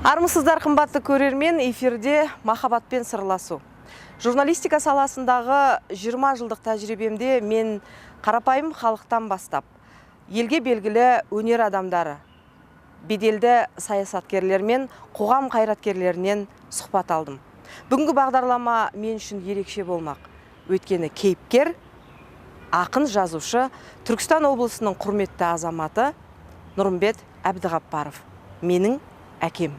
Армысыздар, қымбатты көрермен, эфирде Махаббатпен сырласу. Журналистика саласындағы 20 жылдық тәжірибемде мен қарапайым халықтан бастап, елге белгілі өнер адамдары, беделді саясаткерлер мен қоғам қайраткерлерінен сұхбат алдым. Бүгінгі бағдарлама мен үшін ерекше болмақ. Өйткені кейіпкер, ақын, жазушы, Түркістан облысының құрметті азаматы Нұрымбет Әбдіғаппаров, менің әкем.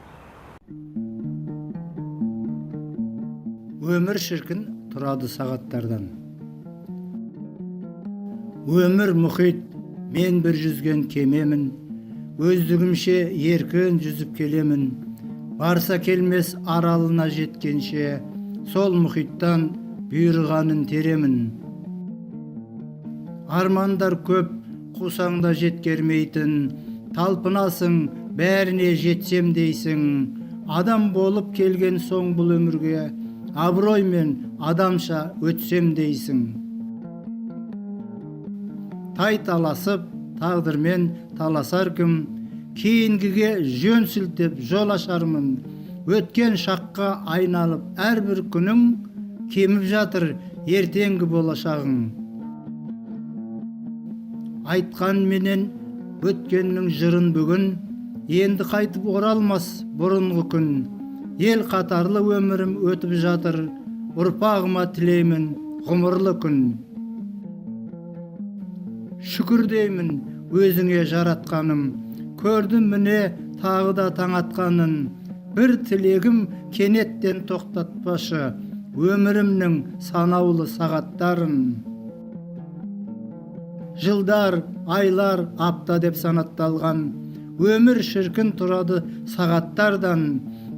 Өмір шіркін тұрады сағаттардан. Өмір мұхит, мен бір жүзген кемемін, өздігімше еркін жүзіп келемін. Барса келмес аралына жеткенше, сол мұхиттан бұйырғанын теремін. Армандар көп, қусаң да жеткермейтін, талпынасың, бәріне жетсем дейсің. Адам болып келген соң бұл өмірге, абыроймен адамша өтсем дейсің. Тай таласып, тағдырмен таласар кім, кейінгіге жөн сілтеп жол ашармын. Өткен шаққа айналып әрбір күнің, кеміп жатыр ертеңгі болашағың. Айтқан менен өткеннің жырын бүгін, енді қайтып оралмас бұрынғы күн. Ел қатарлы өмірім өтіп жатыр, ұрпағыма тілеймін ғұмырлы күн. Шүкір деймін өзіңе жаратқаным, көрдім міне тағы да таң атқанын. Бір тілегім кенеттен тоқтатпашы, өмірімнің санаулы сағаттарын. Жылдар, айлар, апта деп санатталған, өмір шіркін тұрады сағаттардан.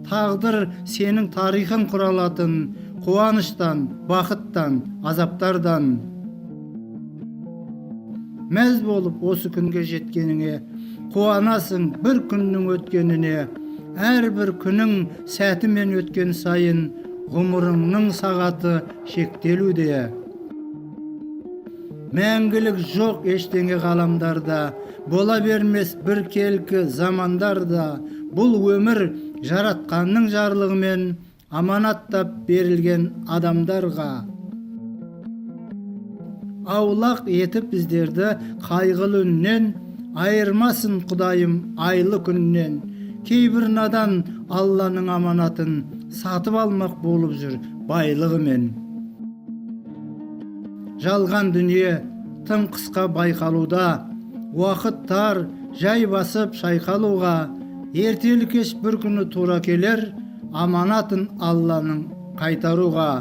Тағдыр сенің тарихын құралатын, қуаныштан, бақыттан, азаптардан. Мәз болып осы күнге жеткеніңе, қуанасың бір күннің өткеніне. Әрбір күнің сәтімен өткен сайын, ғұмырыңның сағаты шектелуде. Мәңгілік жоқ ештеңе ғаламдарда, бола бермес бір келкі замандарда. Бұл өмір жаратқанның жарлығымен аманаттап берілген адамдарға. Аулақ етіп біздерді қайғылы үннен, айырмасын Құдайым айлы күннен. Кейбір надан Алланың аманатын сатып алмақ болып жүр байлығымен. Жалған дүние тым қысқа байқалуда, уақыт тар, жай басып шайқалуға. Ертелі кеш бір күні тура келер, аманатын Алланың қайтаруға.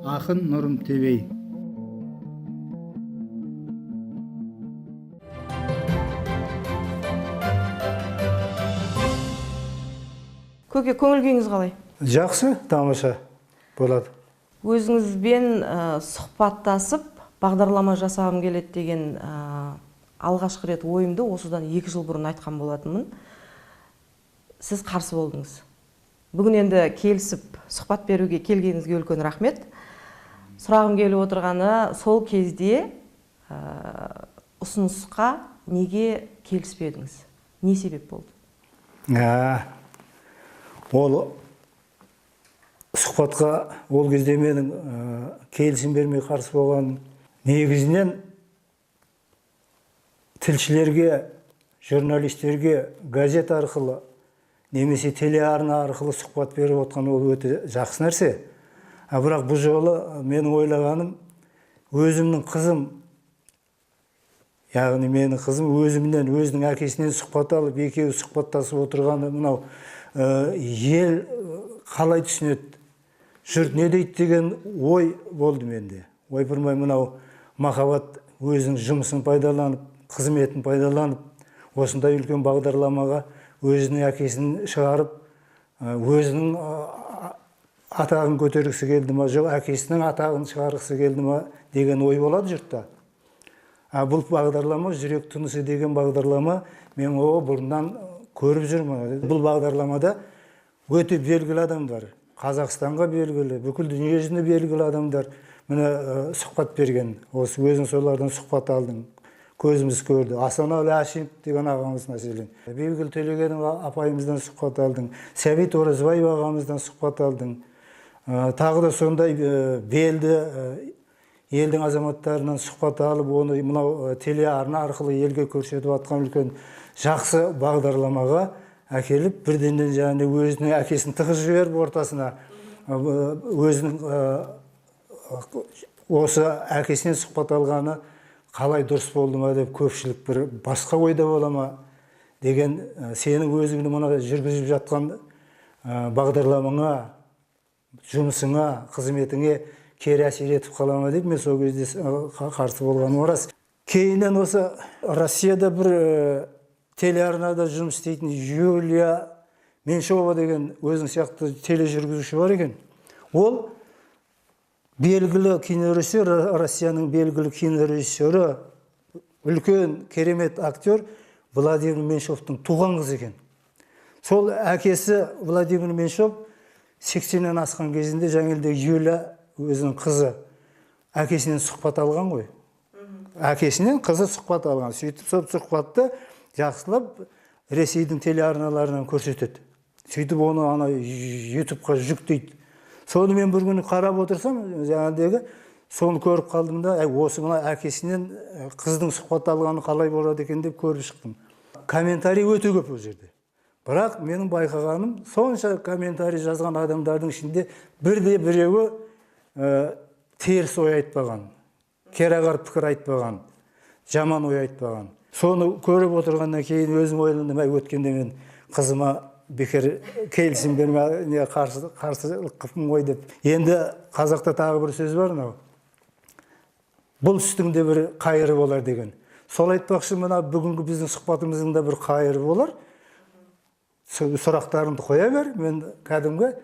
Ақын Нұрым Тебей. Көке, көңіл күйіңіз қалай? Жақсы, тамаша болады. Өзіңізбен сұхбаттасып, бағдарлама жасағым келеді деген алғашқы рет ойымды осыдан 2 жыл бұрын айтқан болатынмын. Сіз қарсы болдыңыз. Бүгін енді келісіп сұхбат беруге келгеніңізге үлкен рахмет. Сұрағым келіп отырғаны, сол кезде ұсынысқа неге келіспедіңіз? Не себеп болды? Ол сұхбатқа ол кезде менің келісім бермей қарсы болған негізінен тілшілерге, журналистерге газет арқылы немесе телеарна арқылы сұхбат беріп отқан ол өте жақсы нәрсе. Бірақ бұл жолы менің ойлағаным, өзімнің қызым, яғни менің қызым өзімнен, өзінің әкесінен сұхбат алып, екеуі сұхбаттасып отырғаны мынау ел қалай түсінеді, жұрт не дейді деген ой болды менде. Ойпырмай, мынау махаббат өзінің жұмысын пайдаланып, қызметін пайдаланып, осындай үлкен бағдарламаға өзінің әкесін шығарып, өзінің атағын көтергісі келді ма, жоқ әкесінің атағын шығарғысы келді ма деген ой болады жұртта. Бұл бағдарлама, Жүрек тынысы деген бағдарлама, мен бұрыннан көріп жүрмін. Бұл бағдарламада өте белгілі адамдар, Қазақстанға белгілі, бүкіл дүниежүзіне белгілі адамдар міне сұхбат берген. Осы өзің солардан сұхбат алдың. Көзіміз көрді. Асанәлі Әшімов деген ағамыз, мәселен, Бибігүл Төлегенова апайымыздан сұхбат алдың, Сәбит Оразбаев ағамыздан сұхбат алдың. Тағы да сондай белді елдің азаматтарынан сұхбат алып, оны мынау телеарна арқылы елге көрсетіп жатқан үлкен жақсы бағдарламаға әкеліп, бірденнен және өзінің әкесін тығып жіберіп ортасына, өзінің осы әкесінен сұхбат алғаны қалай дұрыс болды ма деп көпшілік бір басқа ойда бола ма деген, сенің өзіңді мына жүргізіп жатқан бағдарламаңа, жұмысыңа, қызметіңе кері әсер етіп қала ма деп мен сол кезде қарсы болғаным рас. Кейіннен осы Россияда бір телеарнада жұмыс істейтін Юлия Меньшова деген өзің сияқты тележүргізуші бар екен. Ол белгілі кинорежиссер, Россияның белгілі кинорежиссері, үлкен керемет актер Владимир Меньшовтың туған қызы екен. Сол әкесі Владимир Меньшов 80-нен асқан кезінде жаңағыдай Юлия өзінің қызы әкесінен сұхбат алған ғой. Әкесінен қызы сұхбат алған. Сөйтіп сол сұхбатты жақсылап Ресейдің телеарналарынан көрсетеді. Сөйтіп оны ана ютубқа жүктейді. Соны мен бір күні қарап отырсам, жаңағыдегі соны көріп қалдым да, осы мына әкесінен қыздың сұхбат алғаны қалай болады екен деп көріп шықтым. Комментарий өте көп ол жерде. Бірақ менің байқағаным, сонша комментарий жазған адамдардың ішінде бірде біреуі теріс ой айтпаған, кереғар пікір айтпаған, жаман ой айтпаған. Соны көріп отырғаннан кейін өзім ойландым, өткенде мен қызыма бекер келісім берме, қарсылық қыппын ғой деп. Енді қазақта тағы бір сөз бар, мынау бұл істің де бір қайыры болар деген. Сол айтпақшы, мына бүгінгі біздің сұхбатымыздың да бір қайыры болар. Сұрақтарыңды қоя бер, мен кәдімгі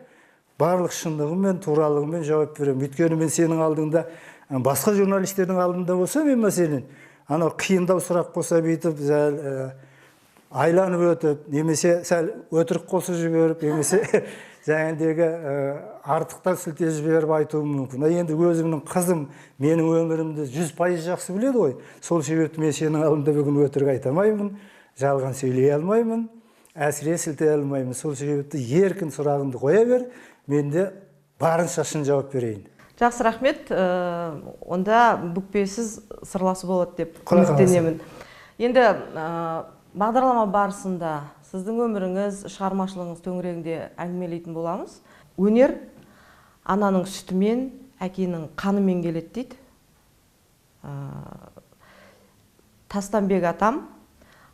барлық шындығыммен, туралығыммен жауап беремін. Өйткені мен сенің алдыңда, басқа журналистердің алдында болса, мен мәселен, анау қиындау сұрақ болса бүйтіп сәл айланып өтіп, немесе сәл өтірік қосып жіберіп, немесе жаңағыдегі артықтан сілтеп жіберіп айтуым мүмкін. Енді өзімнің қызым менің өмірімді 100% жақсы біледі ғой. Сол себепті мен сенің алдыңда бүгін өтірік айта алмаймын, жалған сөйлей алмаймын, әсіре сілтей алмаймын. Сол себепті еркін сұрағыңды қоя бер, мен де барынша шын жауап берейін. Жақсы, рахмет. Онда бүкпесіз сырласу болады деп үміттенемін. Енді бағдарлама барысында сіздің өміріңіз, шығармашылығыңыз төңірегінде әңгімелейтін боламыз. Өнер ананың сүтімен, әкенің қанымен келеді дейді. Тастанбек атам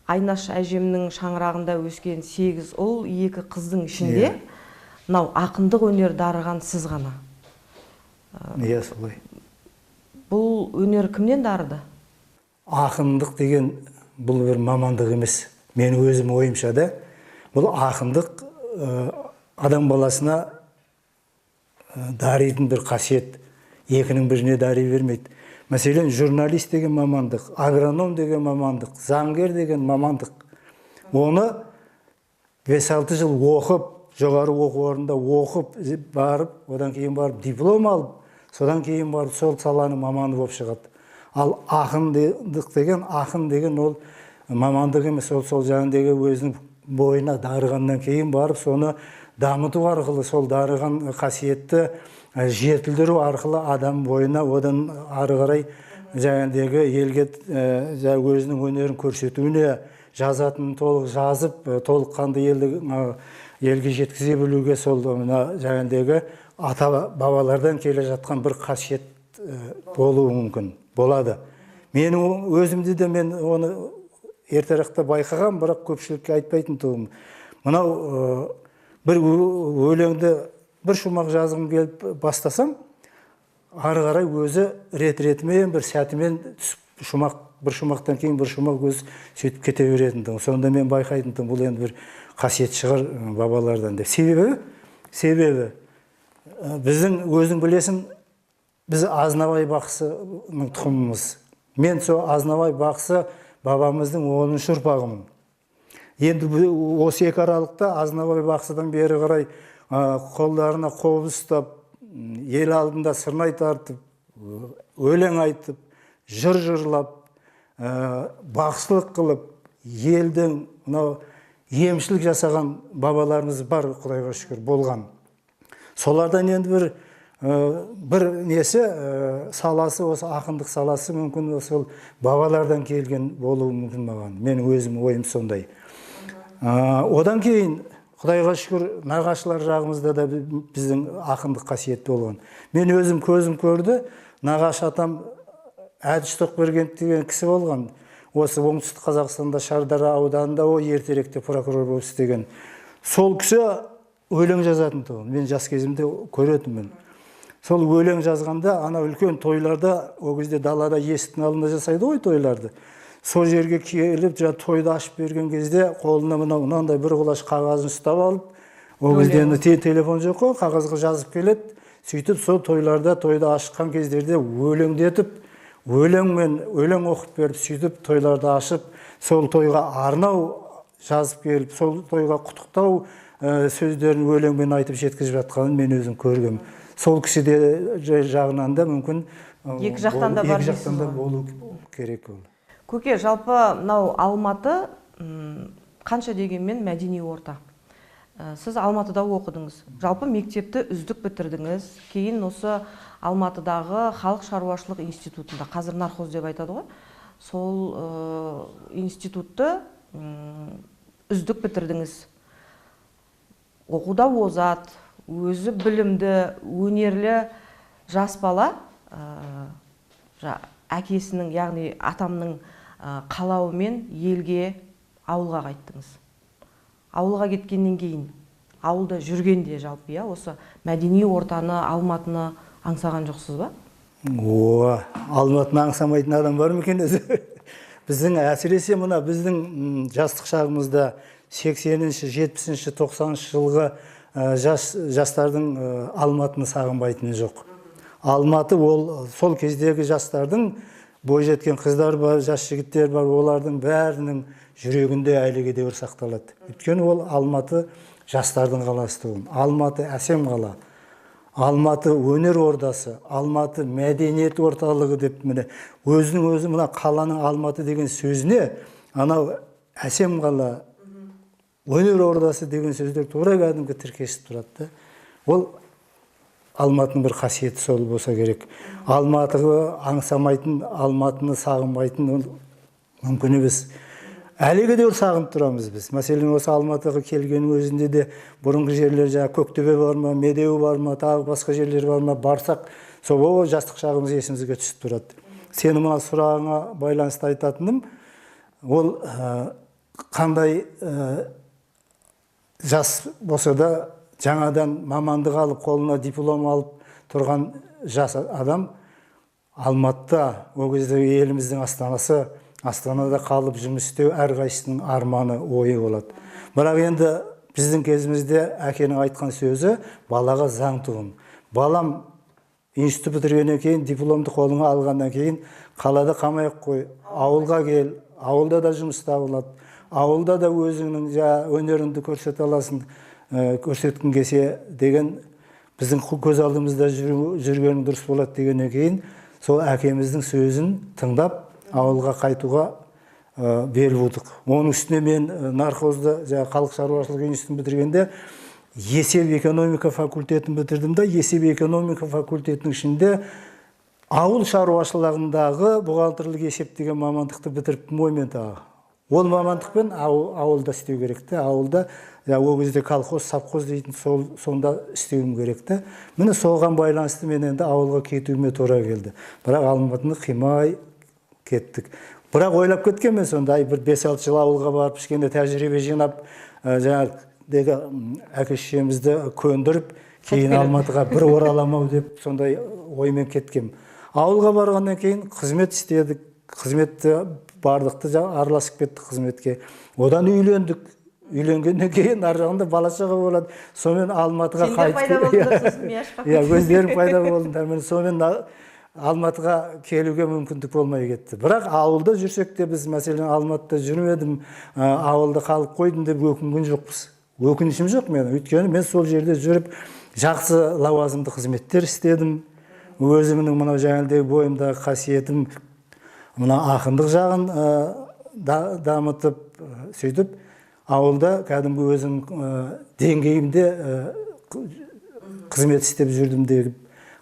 Айнаш әжемнің шаңырағында өскен 8 ұл, 2 қыздың ішінде мынау ақындық өнер дарыған сіз ғана. Иә, солай. Бұл өнер кімнен дарыды? Ақындық деген бұл бір мамандық емес. Мен өзім ойымша да, бұл ақындық адам баласына даритын бір қасиет, екінің біріне дари бермейді. Мәселен, журналист деген мамандық, агроном деген мамандық, заңгер деген мамандық. Оны 5-6 жыл оқып, жоғары оқу орнында оқып барып, одан кейін барып диплом алып, содан кейін барып сол саланың маманы болып шығады. Ал ақындық деген, ақын деген ол мамандық емес, ол сол жаңағыдегі өзінің бойына дарығаннан кейін барып соны дамыту арқылы, сол дарыған қасиетті жетілдіру арқылы адам бойына одан ары қарай жаңағыдегі елге өзінің өнерін көрсетуіне, жазатынын толық жазып, толыққанды елге жеткізе білуге сол мына жаңағыдегі ата бабалардан келе жатқан бір қасиет болуы мүмкін, болады. Менің өзімде де мен оны ертеректе байқаған, бірақ көпшілікке айтпайтын тұғым. Мынау бір өлеңді бір шумақ жазғым келіп бастасам, ары қарай өзі рет-ретімен, бір сәтімен түсіп шумақ, бір шумақтан кейін бір шумақ өзі сөйтіп кете беретін тұғым. Сонда мен байқайтын тұғым, бұл енді бір қасиет шығар бабалардан деп. Себебі біздің өзің білесің, біз Азнабай бақсының тұқымымыз. Мен сол Азнабай бақсы бабамыздың 10-шы ұрпағымын. Енді осы екі аралықта Азнабай бақсыдан бері қарай қолдарына қобыз ұстап, ел алдында сырнай тартып, өлең айтып, жыр жырлап, бақсылық қылып, елдің мынау емшілік жасаған бабаларымыз бар, Құдайға шүкір, болған. Солардан енді бір несі, саласы, осы ақындық саласы мүмкін сол бабалардан келген болуы мүмкін маған. Менің өзім ойым сондай. Одан кейін Құдайға шүкір, нағашылар жағымызда да біздің ақындық қасиет болған. Мен өзім көзім көрді, нағашы атам Әдіш Тоқбергенов деген кісі болған. Осы Оңтүстік Қазақстанда Шардара ауданында о ертеректе прокурор болып істеген. Сол кісі өлең жазатын тұғын. Мен жас кезімде көретінмін. Сол өлең жазғанда ана үлкен тойларда, ол кезде далада есіктің алдында жасайды ғой тойларды. Сол жерге келіп, жаңа тойды ашып берген кезде қолына мынандай бір құлаш қағазын ұстап алып, ол кезде енді телефон жоқ қой, қағазға жазып келеді. Сөйтіп сол тойларда, тойды ашқан кездерде өлеңдетіп, өлеңмен өлең оқып беріп, сөйтіп тойларды ашып, сол тойға арнау жазып келіп, сол тойға құттықтау сөздерін өлеңмен айтып жеткізіп жатқанын мен өзім көргем. Сол кісі де жағынан да мүмкін, екі жақтан да бар, екі жақтан да болу керек ол. Көке, жалпы мынау Алматы қанша дегенмен мәдени орта. Сіз Алматыда оқыдыңыз. Жалпы мектепті үздік бітірдіңіз. Кейін осы Алматыдағы халық шаруашылық институтында, қазір нархоз деп айтады ғой, сол институтты үздік бітірдіңіз. Оқуда озат, өзі білімді, өнерлі жас бала әкесінің, яғни атамның қалауымен елге, ауылға қайттыңыз. Ауылға кеткеннен кейін, ауылда жүргенде жалпы, осы мәдени ортаны, Алматыны аңсаған жоқсыз ба? О, Алматыны аңсамайтын адам бар ма екен өзі? Біздің әсіресе мына біздің жастық шағымызда 80-ші, 70-ші, 90-шы жылғы жастардың Алматыны сағынбайтыны жоқ. Алматы ол сол кездегі жастардың, бойжеткен қыздар бар, жас жігіттер бар, олардың бәрінің жүрегінде әліге дейін сақталады. Өйткені ол Алматы жастардың қаласы тұғын. Алматы әсем қала. Алматы өнер ордасы, Алматы мәдениет орталығы деп міне өзінің өзі мына қаланың Алматы деген сөзіне анау әсем қала, өнер ордасы деген сөздер тура кәдімгі тіркесіп тұрады да. Ол Алматының бір қасиеті сол болса керек. Алматыны аңсамайтын, Алматыны сағынбайтын ол мүмкін емес. Әліге де сағынып тұрамыз біз. Мәселен, осы Алматыға келгеннің өзінде де бұрынғы жерлер, жаңа Көктөбе бар ма, Медеу бар ма, тағы басқа жерлер бар ма, барсақ, сол жастық шағымыз есімізге түсіп тұрады. Сенің мына сұрағыңа байланысты айтатыным, ол қандай жас болса да жаңадан мамандық алып, қолына диплом алып тұрған жас адам Алматыда, ол кезде еліміздің астанасы, астанада қалып жұмыс істеу әрқайсысының арманы, ойы болады. Бірақ енді біздің кезімізде әкенің айтқан сөзі балаға заң тұғын. Балам институт бітіргеннен кейін, дипломды қолыңа алғаннан кейін қалада қалмай ақ қой, ауылға кел, ауылда да жұмыс табылады, ауылда да өзіңнің өнеріңді көрсете аласың, көрсеткің келсе деген біздің көз алдымызда жүргенің дұрыс болады дегеннен кейін сол әкеміздің сөзін тыңдап ауылға қайтуға бел будық. Оның үстіне мен нархозды, жаңа халық шаруашылық институтын бітіргенде есеп экономика факультетін бітірдім да, есеп экономика факультетінің ішінде ауыл шаруашылығындағы бухгалтерлік есеп деген мамандықты бітіріппін ғой мен тағы. Ол мамандықпен ауылда істеу керек те, ауылда ол кезде колхоз, совхоз дейтін сонда істеуім керек те. Міне соған байланысты мен енді ауылға кетуіме тура келді. Бірақ Алматыны қимай кеттік. Бірақ ойлап кеткен мен сонда, бір 5-6 жыл ауылға барып, кішкене тәжірибе жинап, жаңағыдегі әке шешемізді көндіріп, кейін Алматыға бір ораламау деп сондай оймен кеткем. Ауылға барғаннан кейін қызмет істедік, қызметті бардықты, араласып кеттік қызметке. Одан үйлендік. Үйленгеннен кейін ар жағында бала шаға болады. Сонымен Алматыға қайтып, иә, өздерің пайда болдыңдар. Міне сонымен Алматыға келуге мүмкіндік болмай кетті. Бірақ ауылда жүрсек те біз, мәселен, Алматыда жүрмедім, ауылда қалып қойдым деп өкінген жоқпыз. Өкінішім жоқ менің. Өйткені мен сол жерде жүріп жақсы лауазымды қызметтер істедім. Өзімнің мынау жаңағыдай бойымдағы қасиетім Мына ақындық жағын дамытып, сөйтіп ауылда кәдімгі өзім деңгейімде қызмет істеп жүрдім деп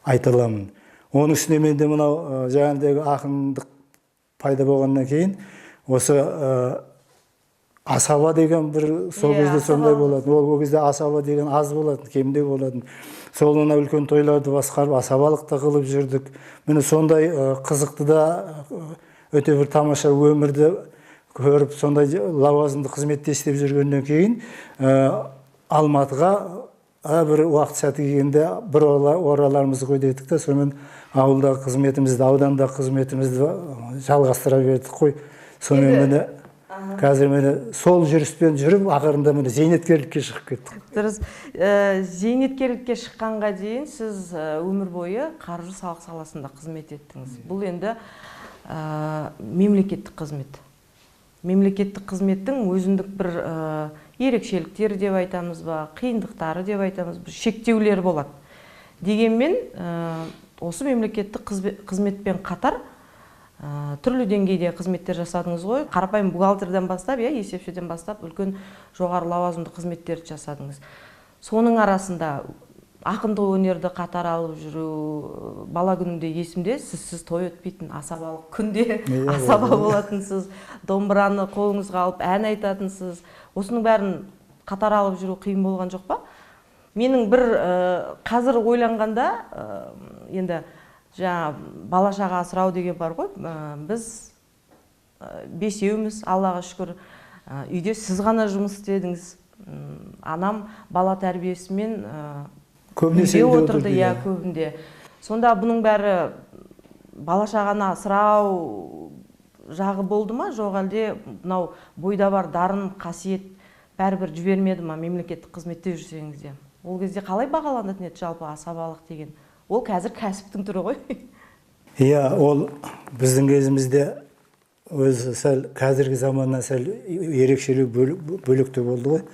айта аламын. Оның үстіне менде мынау жаңағыдегі ақындық пайда болғаннан кейін осы асаба деген бір сол кезде сондай болатын. Ол кезде асаба деген аз болатын, кемде болатын. Сол мына үлкен тойларды басқарып, асабалық та қылып жүрдік. Міне сондай қызықты да өте бір тамаша өмірді көріп, сондай лауазымды қызметте істеп жүргеннен кейін Алматыға бір уақыт сәті келгенде бір оралармыз ғой дедік та, сонымен ауылдағы қызметімізді, аудандағы қызметімізді жалғастыра бердік қой. Сонымен міне қазір міне сол жүріспен жүріп, ақырында міне зейнеткерлікке шығып кеттік. Дұрыс. Зейнеткерлікке шыққанға дейін сіз өмір бойы қаржы салық саласында қызмет еттіңіз. Бұл енді мемлекеттік қызмет. Мемлекеттік қызметтің өзіндік бір ерекшеліктері деп айтамыз ба, қиындықтары деп айтамыз, бір шектеулері болады. Дегенмен осы мемлекеттік қызметпен қатар түрлі деңгейде қызметтер жасадыңыз ғой. Қарапайым бухгалтерден бастап, есепшіден бастап үлкен жоғары лауазымды қызметтерді жасадыңыз. Соның арасында ақындық өнерді қатар алып жүру, бала күнімде есімде, сізсіз той өтпейтін, асабалық күнде асаба болатынсыз, домбыраны қолыңызға алып ән айтатынсыз. Осының бәрін қатар алып жүру қиын болған жоқ па? Менің бір қазір ойланғанда, енді жаңа бала шаға асырау деген бар ғой, біз бесеуміз, Аллаға шүкір, үйде сіз ғана жұмыс істедіңіз. Анам бала тәрбиесімен көбінесе үйде үйде отырды, отырды, иә, иә. Көбінде. Сонда бұның бәрі бала шағаны асырау жағы болды ма, жоқ әлде мынау бойда бар дарын, қасиет бәрібір жібермеді ма мемлекеттік қызметте жүрсеңіз де? Ол кезде қалай бағаланатын еді жалпы асабалық деген? Ол қазір кәсіптің түрі ғой. Иә, ол біздің кезімізде өзі сәл қазіргі заманнан сәл ерекшелеу бөлектеу болды ғой.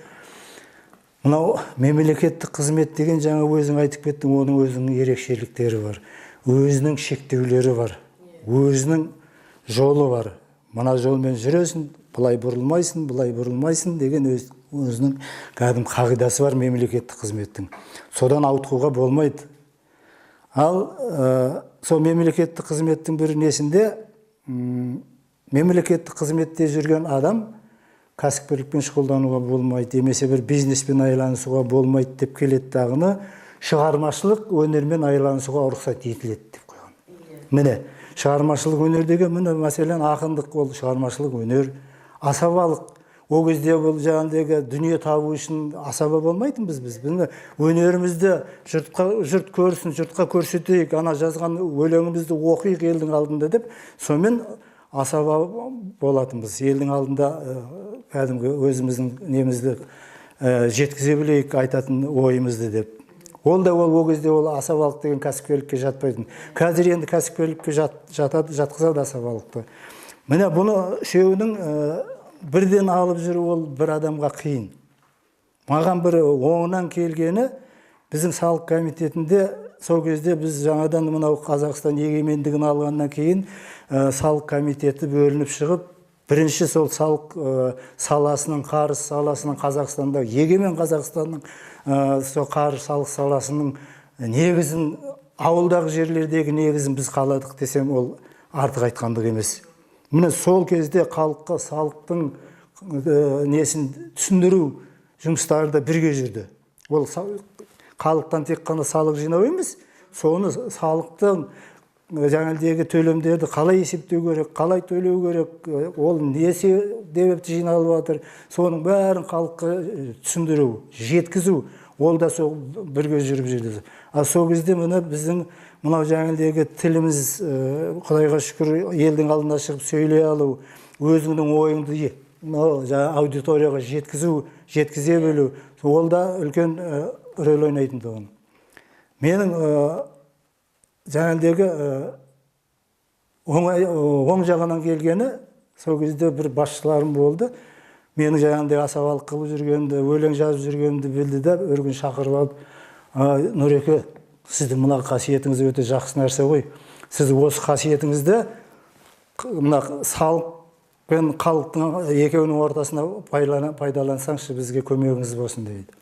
Мынау мемлекеттік қызмет деген жаңа өзің айтып кеттің, оның өзінің ерекшеліктері бар, өзінің шектеулері бар, өзінің жолы бар. Мына жолмен жүресің, былай бұрылмайсың, былай бұрылмайсың деген өзінің кәдімгі қағидасы бар мемлекеттік қызметтің. Содан ауытқуға болмайды. Ал сол мемлекеттік қызметтің бір несінде, мемлекеттік қызметте жүрген адам кәсіпкерлікпен шұғылдануға болмайды, немесе бір бизнеспен айланысуға болмайды деп келеді дағыны, шығармашылық өнермен айланысуға рұқсат етіледі деп қойған. Міне, шығармашылық өнер деген, міне, мәселен, ақындық ол шығармашылық өнер, асабалық. Ол кезде бұл жаңағыдегі дүние табу үшін асаба болмайтынбыз біз. Міне, өнерімізді жұрт көрсін, жұртқа көрсетейік, ана жазған өлеңімізді оқиық елдің алдында деп, сонымен асаба болатынбыз. Елдің алдында кәдімгі өзіміздің немізді жеткізе білейік, айтатын ойымызды деп. Ол да ол кезде ол асабалық деген кәсіпкерлікке жатпайтын. Қазір енді кәсіпкерлікке жатқызады асабалықты. Міне, бұны үшеуінің бірден алып жүру ол бір адамға қиын. Маған бір оңынан келгені, біздің салық комитетінде сол кезде біз жаңадан мынау Қазақстан егемендігін алғаннан кейін салық комитеті бөлініп шығып, бірінші сол салық саласының, қарыз саласының Қазақстанда, егемен Қазақстанның сол қарыз салық саласының негізін, ауылдағы жерлердегі негізін біз қаладық десем, ол артық айтқандық емес. Міне, сол кезде халыққа салықтың несін түсіндіру жұмыстары да бірге жүрді. Ол халықтан тек қана салық жинау емес, соны салықтың жаңағыдегі төлемдерді қалай есептеу керек, қалай төлеу керек, ол не себепті жиналып жатыр, соның бәрін халыққа түсіндіру, жеткізу, ол да сол бірге жүріп жүрді. Ал сол кезде міне біздің мынау жаңағыдегі тіліміз, Құдайға шүкір, елдің алдына шығып сөйлей алу, өзіңнің ойыңды мынау жаңа аудиторияға жеткізу, жеткізе білу, ол да үлкен рөл ойнайтын тұғын. Менің жаңағыдегі оң жағынан келгені, сол кезде бір басшыларым болды. Менің жаңағыдай асабалық қылып жүргенімді, өлең жазып жүргенімді білді де, бір күн шақырып алып, Нұреке, сіздің мына қасиетіңіз өте жақсы нәрсе ғой. Сіз осы қасиетіңізді Мына салық пен халықтың екеуінің ортасына пайдалансаңшы, бізге көмегіңіз болсын дейді.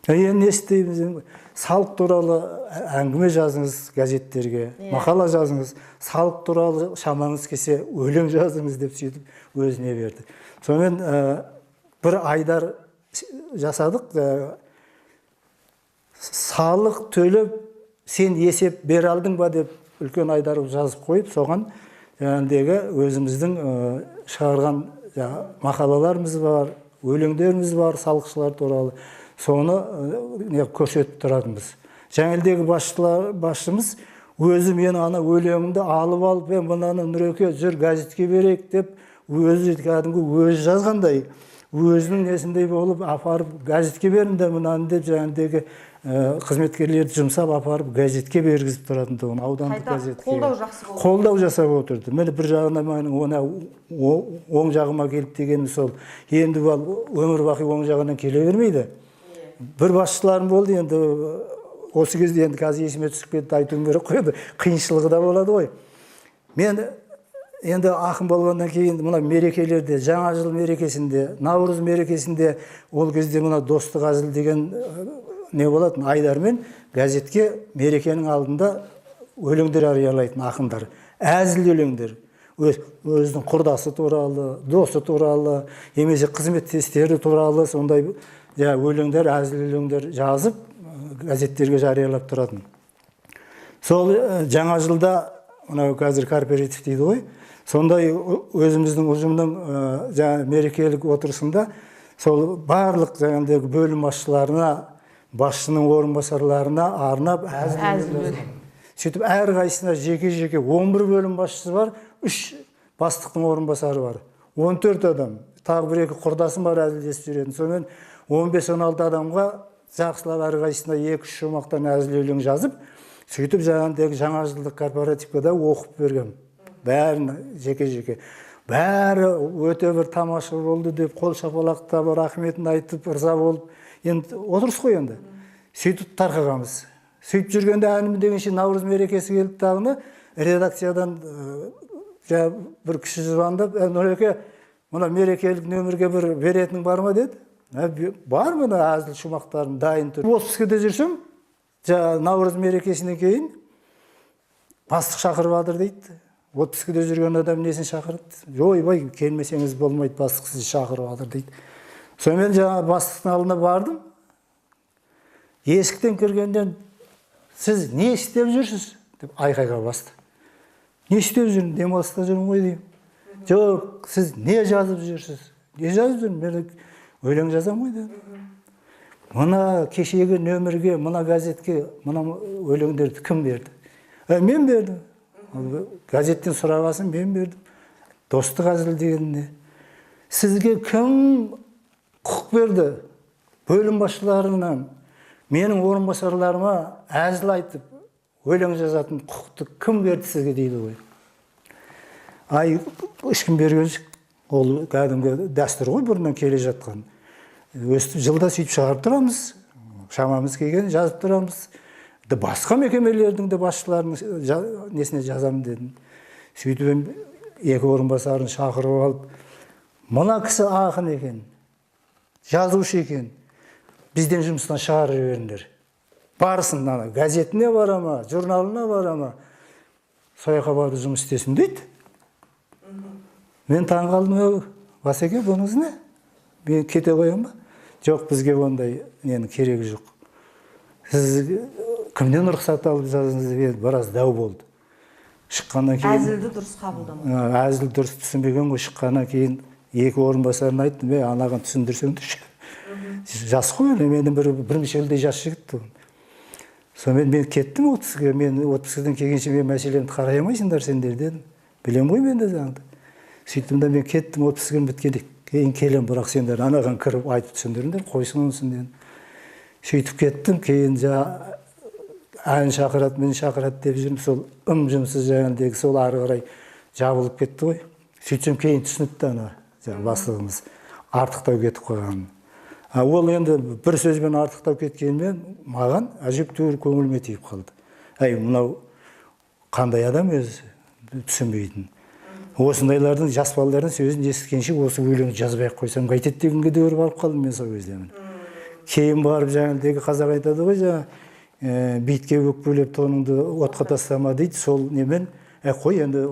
Енді не істейміз? Салық туралы әңгіме жазыңыз газеттерге, мақала жазыңыз, салық туралы шамаңыз келсе өлең жазыңыз деп сөйтіп өзіне берді. Сонымен бір айдар жасадық. Салық төлеп сен есеп бере алдың ба деп үлкен айдар жазып қойып, соған жаңағыдегі өзіміздің шығарған мақалаларымыз бар, өлеңдеріміз бар салықшылар туралы, соны көрсетіп тұратынбыз. Жаңағыдегі басшымыз өзі менің ана өлеңімді алып, мынаны Нұреке жүр газетке берейік деп өзі кәдімгі өзі жазғандай, өзінің несіндей болып апарып газетке беріңдер мынаны деп жаңағыдегі қызметкерлерді жұмсап апарып газетке бергізіп тұратын тұғын, аудандық газетке. Қолдау жақсы болды. Қолдау жасап отырды. Міне бір жағынан менің оң жағыма келіп дегенім сол. Енді өмір бақи оң жағынан келе бермейді. Бір басшыларым болды, енді осы кезде енді қазір есіме түсіп кетті, айтуым керек қой, енді қиыншылығы да болады ғой. Мен енді ақын болғаннан кейін мына мерекелерде, Жаңа жыл мерекесінде, Наурыз мерекесінде, ол кезде мына достық әзіл деген не болатын, айдармен газетке мерекенің алдында өлеңдер жариялайтын ақындар, әзіл өлеңдер, өзінің құрдасы туралы, досы туралы, немесе қызметтестері туралы сондай өлеңдер, әзіл өлеңдер жазып газеттерге жариялап тұратын. Сол Жаңа жылда мынау қазір кооператив дейді ғой, сондай өзіміздің ұжымның жаңа мерекелік отырысында сол барлық жаңағыдай бөлім басшыларына, басшының орынбасарларына арнап әзіл өлең. Сөйтіп әрқайсысына жеке-жеке 11 бөлім басшысы бар, 3 бастықтың орынбасары бар, 14 адам, тағы бір екі құрдасым бар әзілдесіп жүретін. Сонымен 15-16 адамға жақсылап әрқайсысына 2-3 шумақтан әзіл өлең жазып, сөйтіп жаңағыдай жаңа жылдық корпоративке де оқып берген. Бәрін жеке-жеке. Бәрі өте бір тамаша болды деп қол шапалақтап, рахметін айтып, ырза болып, енді отырыс қой енді. Сөйтіп тарқағанбыз. Сөйтіп жүргенде әнім дегенше Наурыз мерекесі келді тағыны, редакциядан бір кісі звондап, Нұреке, мына мерекелік нөмірге бір беретінің бар ма деді. Бар мына әзіл шумақтарым дайын тұр. Отпускіде жүрсем, Наурыз мерекесінен кейін бастық шақырып жатыр дейді. Отпускіде жүрген адам несін шақырды? Ойбай, келмесеңіз болмайды, бастық сізді шақырып жатыр дейді. Сонымен жаңа бастықтың алдына бардым. Есіктен кіргеннен сіз не істеп жүрсіз деп айқайға басты. Не істеп жүрмін, демалыста жүрмін ғой деймін. Жоқ, сіз не жазып жүрсіз? Не жазып жүрмін? Мен өлең жазамын ғой дедім. Мына кешегі нөмірге, мына газетке, мына өлеңдерді кім берді? Мен бердім. Газеттен сұрағасын мен бердім. Достық әзіл деген не? Сізге кім құқық берді? Бөлім басшыларынан, менің орынбасарларыма әзіл айтып, өлең жазатын құқықты кім берді сізге дейді ғой. Ай, ешкім берген жоқ. Ол кәдімгі дәстүр ғой, бұрыннан келе жатқан. Өстіп жылда сөйтіп шығарып тұрамыз, шамамыз келгенін жазып тұрамыз. Басқа мекемелердің де басшыларының несіне жазамын дедім. Сөйтіп екі орынбасарын шақырып алып, мына кісі ақын екен, жазушы екен, бізден жұмыстан шығарып жіберіңдер. Барсын, ана газетіне бара ма, журналына бара ма, сол жаққа барып жұмыс істесін дейді. Мен таң қалдым, Басеке, бұныңыз не? Мен кете қоямын ба? Жоқ, бізге ондай ненің керегі жоқ. Сіз кімнен рұқсат алып жаздыңыз деп біраз дау болды. Шыққаннан кейін әзілді дұрыс қабылдамады. Әзіл дұрыс түсінбеген ғой. Шыққаннан кейін екі орынбасарын айттым, анаған түсіндірсеңдерші. Жас қой, менің бір мүшелдей жас жігіт тұғын. Сонымен мен кеттім отпускіге, мен отпускіден келгенше мен мәселемді қарай алмайсыңдар сендер дедім. Білем ғой мен де заңды. Сөйттім де мен кеттім, отпускім біткенде кейін келем, бірақ сендер анаған кіріп айтып түсіндіріңдер, қойсын онысын дедім. Сөйтіп кеттім, кейін ән шақырады, мін шақырады деп жүрмін, сол ым-жымсыз жаңағыдегі сол ары қарай жабылып кетті ғой. Сөйтсем кейін түсініпті ана бастығымыз артықтау кетіп қойғанын. Ол енді бір сөзбен артықтау кеткенімен маған әжептәуір көңіліме тиіп қалды. Әй, мынау қандай адам өзі түсінбейтін. Осындайлардың, жас балалардың сөзін естігенше осы өлеңді жазбай ақ қойсам қайтеді дегенге де барып қалдым мен сол кезде. Кейін барып жаңағыдегі қазақ айтады ғой, жаңа битке өкпелеп тоныңды отқа тастама дейді. Сол немен қой енді,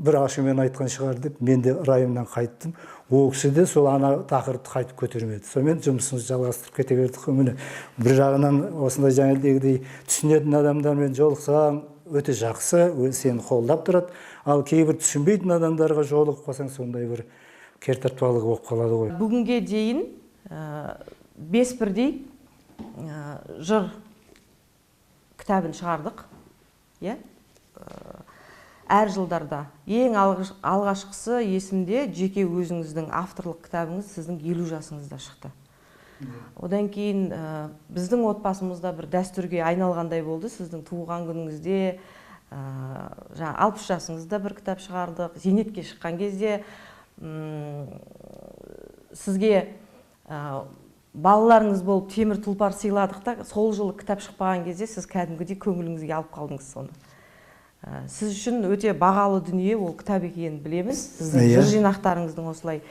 бір ашумен айтқан шығар деп мен де райымнан қайттым. Ол кісі де сол ана тақырыпты қайтып көтермеді. Сонымен жұмысымызды жалғастырып кете бердік қой. Міне, бір жағынан осындай жаңағыдегідей түсінетін адамдармен жолықсаң, өте жақсы, сені қолдап тұрады. Ал кейбір түсінбейтін адамдарға жолығып қалсаң, сондай бір кертартпалық болып қалады ғой. Бүгінге дейін 5 бірдей жыр кітабын шығардық. Иә? Әр жылдарда. Ең алғашқысы есімде, жеке өзіңіздің авторлық кітабыңыз сіздің 50 жасыңызда шықты. Одан кейін біздің отбасымызда бір дәстүрге айналғандай болды. Сіздің туған күніңізде, жаңа 60 жасыңызда бір кітап шығардық. Зейнетке шыққан кезде сізге балаларыңыз болып темір тұлпар сыйладық та, сол жылы кітап шықпаған кезде сіз кәдімгідей көңіліңізге алып қалдыңыз соны. Сіз үшін өте бағалы дүние ол кітап екенін білеміз. Сіздің жыр жинақтарыңыздың осылай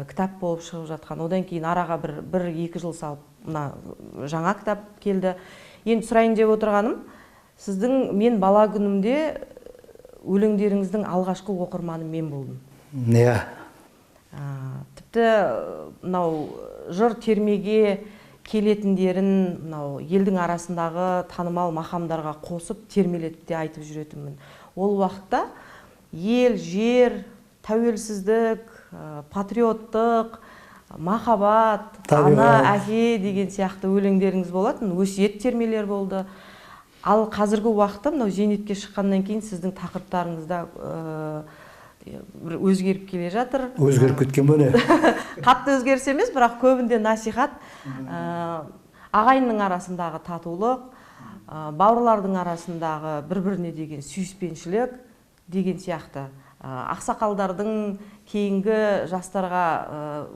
кітап болып шығып жатқан. Одан кейін араға бір екі жыл салып мына жаңа кітап келді. Енді сұрайын деп отырғаным, сіздің мен бала күнімде өлеңдеріңіздің алғашқы оқырманы мен болдым. Иә. Тіпті мынау жыр термеге келетіндерін мынау елдің арасындағы танымал мақамдарға қосып термелетіп те айтып жүретінмін. Ол уақытта ел, жер, тәуелсіздік, патриоттық, махаббат, ана, әке деген сияқты өлеңдеріңіз болатын, өсиет термелер болды. Ал қазіргі уақытта мынау зейнетке шыққаннан кейін сіздің тақырыптарыңызда бір өзгеріп келе жатыр. Өзгеріп кеткен бе не? Қатты өзгеріс емес, бірақ көбінде насихат, ағайынның арасындағы татулық, бауырлардың арасындағы бір-біріне деген сүйіспеншілік деген сияқты, ақсақалдардың кейінгі жастарға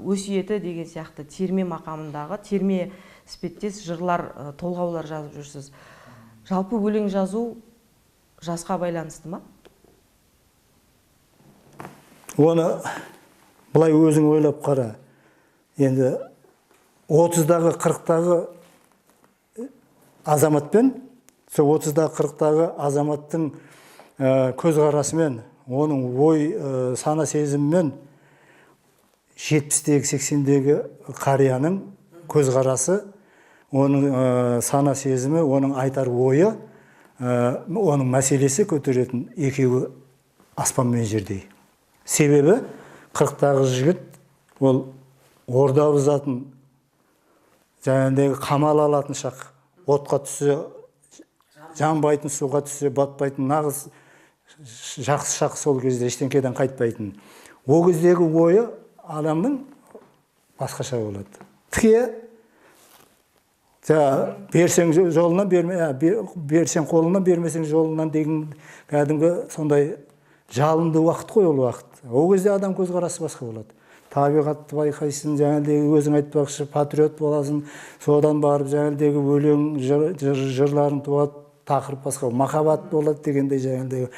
өсиеті деген сияқты терме мақамындағы терме іспеттес жырлар, толғаулар жазып жүрсіз. Жалпы өлең жазу жасқа байланысты ма? Оны былай өзің ойлап қара. Енді 30-дағы, 40-тағы азаматпен, сол 30-дағы, 40-тағы азаматтың көзқарасымен, оның ой, сана сезімімен 70-тегі, 80-дегі қарияның көзқарасы, оның сана сезімі, оның айтар ойы, оның мәселесі көтеретін екеуі аспан мен жердей. Себебі 40-тағы жігіт ол орда бұзатын, жаңағыдегі қамал алатын шақ, отқа түссе жанбайтын, суға түссе батпайтын нағыз жақсы шақ сол кезде, ештеңеден қайтпайтын. Ол кездегі ойы адамның басқаша болады. Тіке берсең жолынан, берсең қолынан, бермесең жолынан деген кәдімгі сондай жалынды уақыт қой ол уақыт. Ол кезде адам көзқарасы басқа болады. Табиғатты байқайсың, жаңағыдегі өзің айтпақшы патриот боласың, содан барып жаңағыдегі өлең, жырларың туады, тақырып басқа, махаббат болады дегендей жаңағыдегі.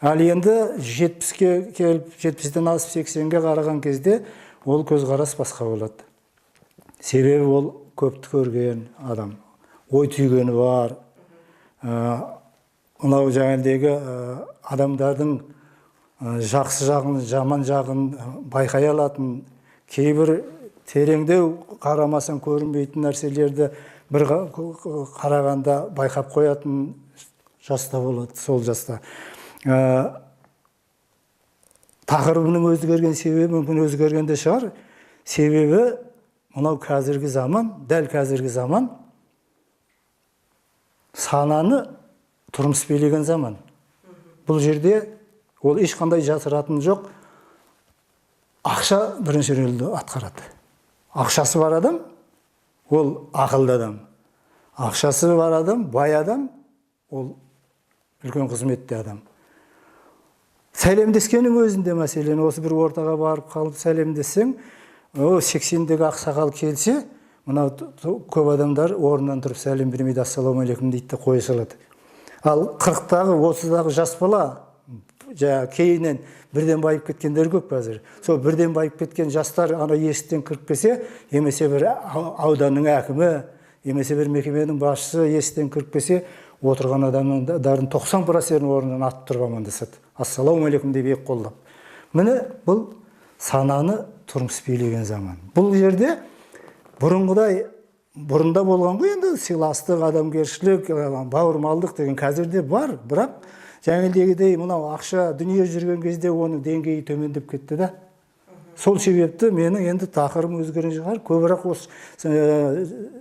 Ал енді 70-ке келіп, 70-тен асып 80-ге қараған кезде ол көзқарас басқа болады. Себебі ол көпті көрген адам, ой түйгені бар. Мынау жаңағыдегі адамдардың жақсы жағын, жаман жағын байқай алатын, кейбір тереңдеу қарамасаң көрінбейтін нәрселерді бір қарағанда байқап қоятын жаста болады, сол жаста. Тақырыбының өзгерген себебі мүмкін өзгерген де шығар. Себебі мынау қазіргі заман, дәл қазіргі заман сананы тұрмыс билеген заман. Бұл жерде ол ешқандай жасыратын жоқ. Ақша бірінші рөлді атқарады. Ақшасы бар адам, ол ақылды адам. Ақшасы бар адам, бай адам, ол үлкен қызметте адам. Сәлемдескеннің өзінде, мәселен, осы бір ортаға барып қалып сәлемдессең, 80-дегі ақсақал келсе, мынау көп адамдар орнынан тұрып сәлем бермейді, ассалаумағалейкум дейді де қоя салады. Ал 40-тағы, 30-дағы жас бала жаңа кейіннен бірден байып кеткендер көп қазір. Сол бірден байып кеткен жастар ана есіктен кіріп келсе, немесе бір ауданның әкімі, немесе бір мекеменің басшысы есіктен кіріп келсе, отырған адамдардың 90%-ін орнынан атып тұрып амандасады. Ассалаумағалейкум деп екі қолдап. Міне бұл сананы тұрмыс билеген заман. Бұл жерде бұрынғыдай, бұрында болған ғой енді сыйластық, адамгершілік, бауырмалдық деген қазір де бар, бірақ жаңағыдегідей мынау ақша дүние жүрген кезде оның деңгейі төмендеп кетті да. Сол себепті менің енді тақырыбым өзгерген шығар, көбірек осы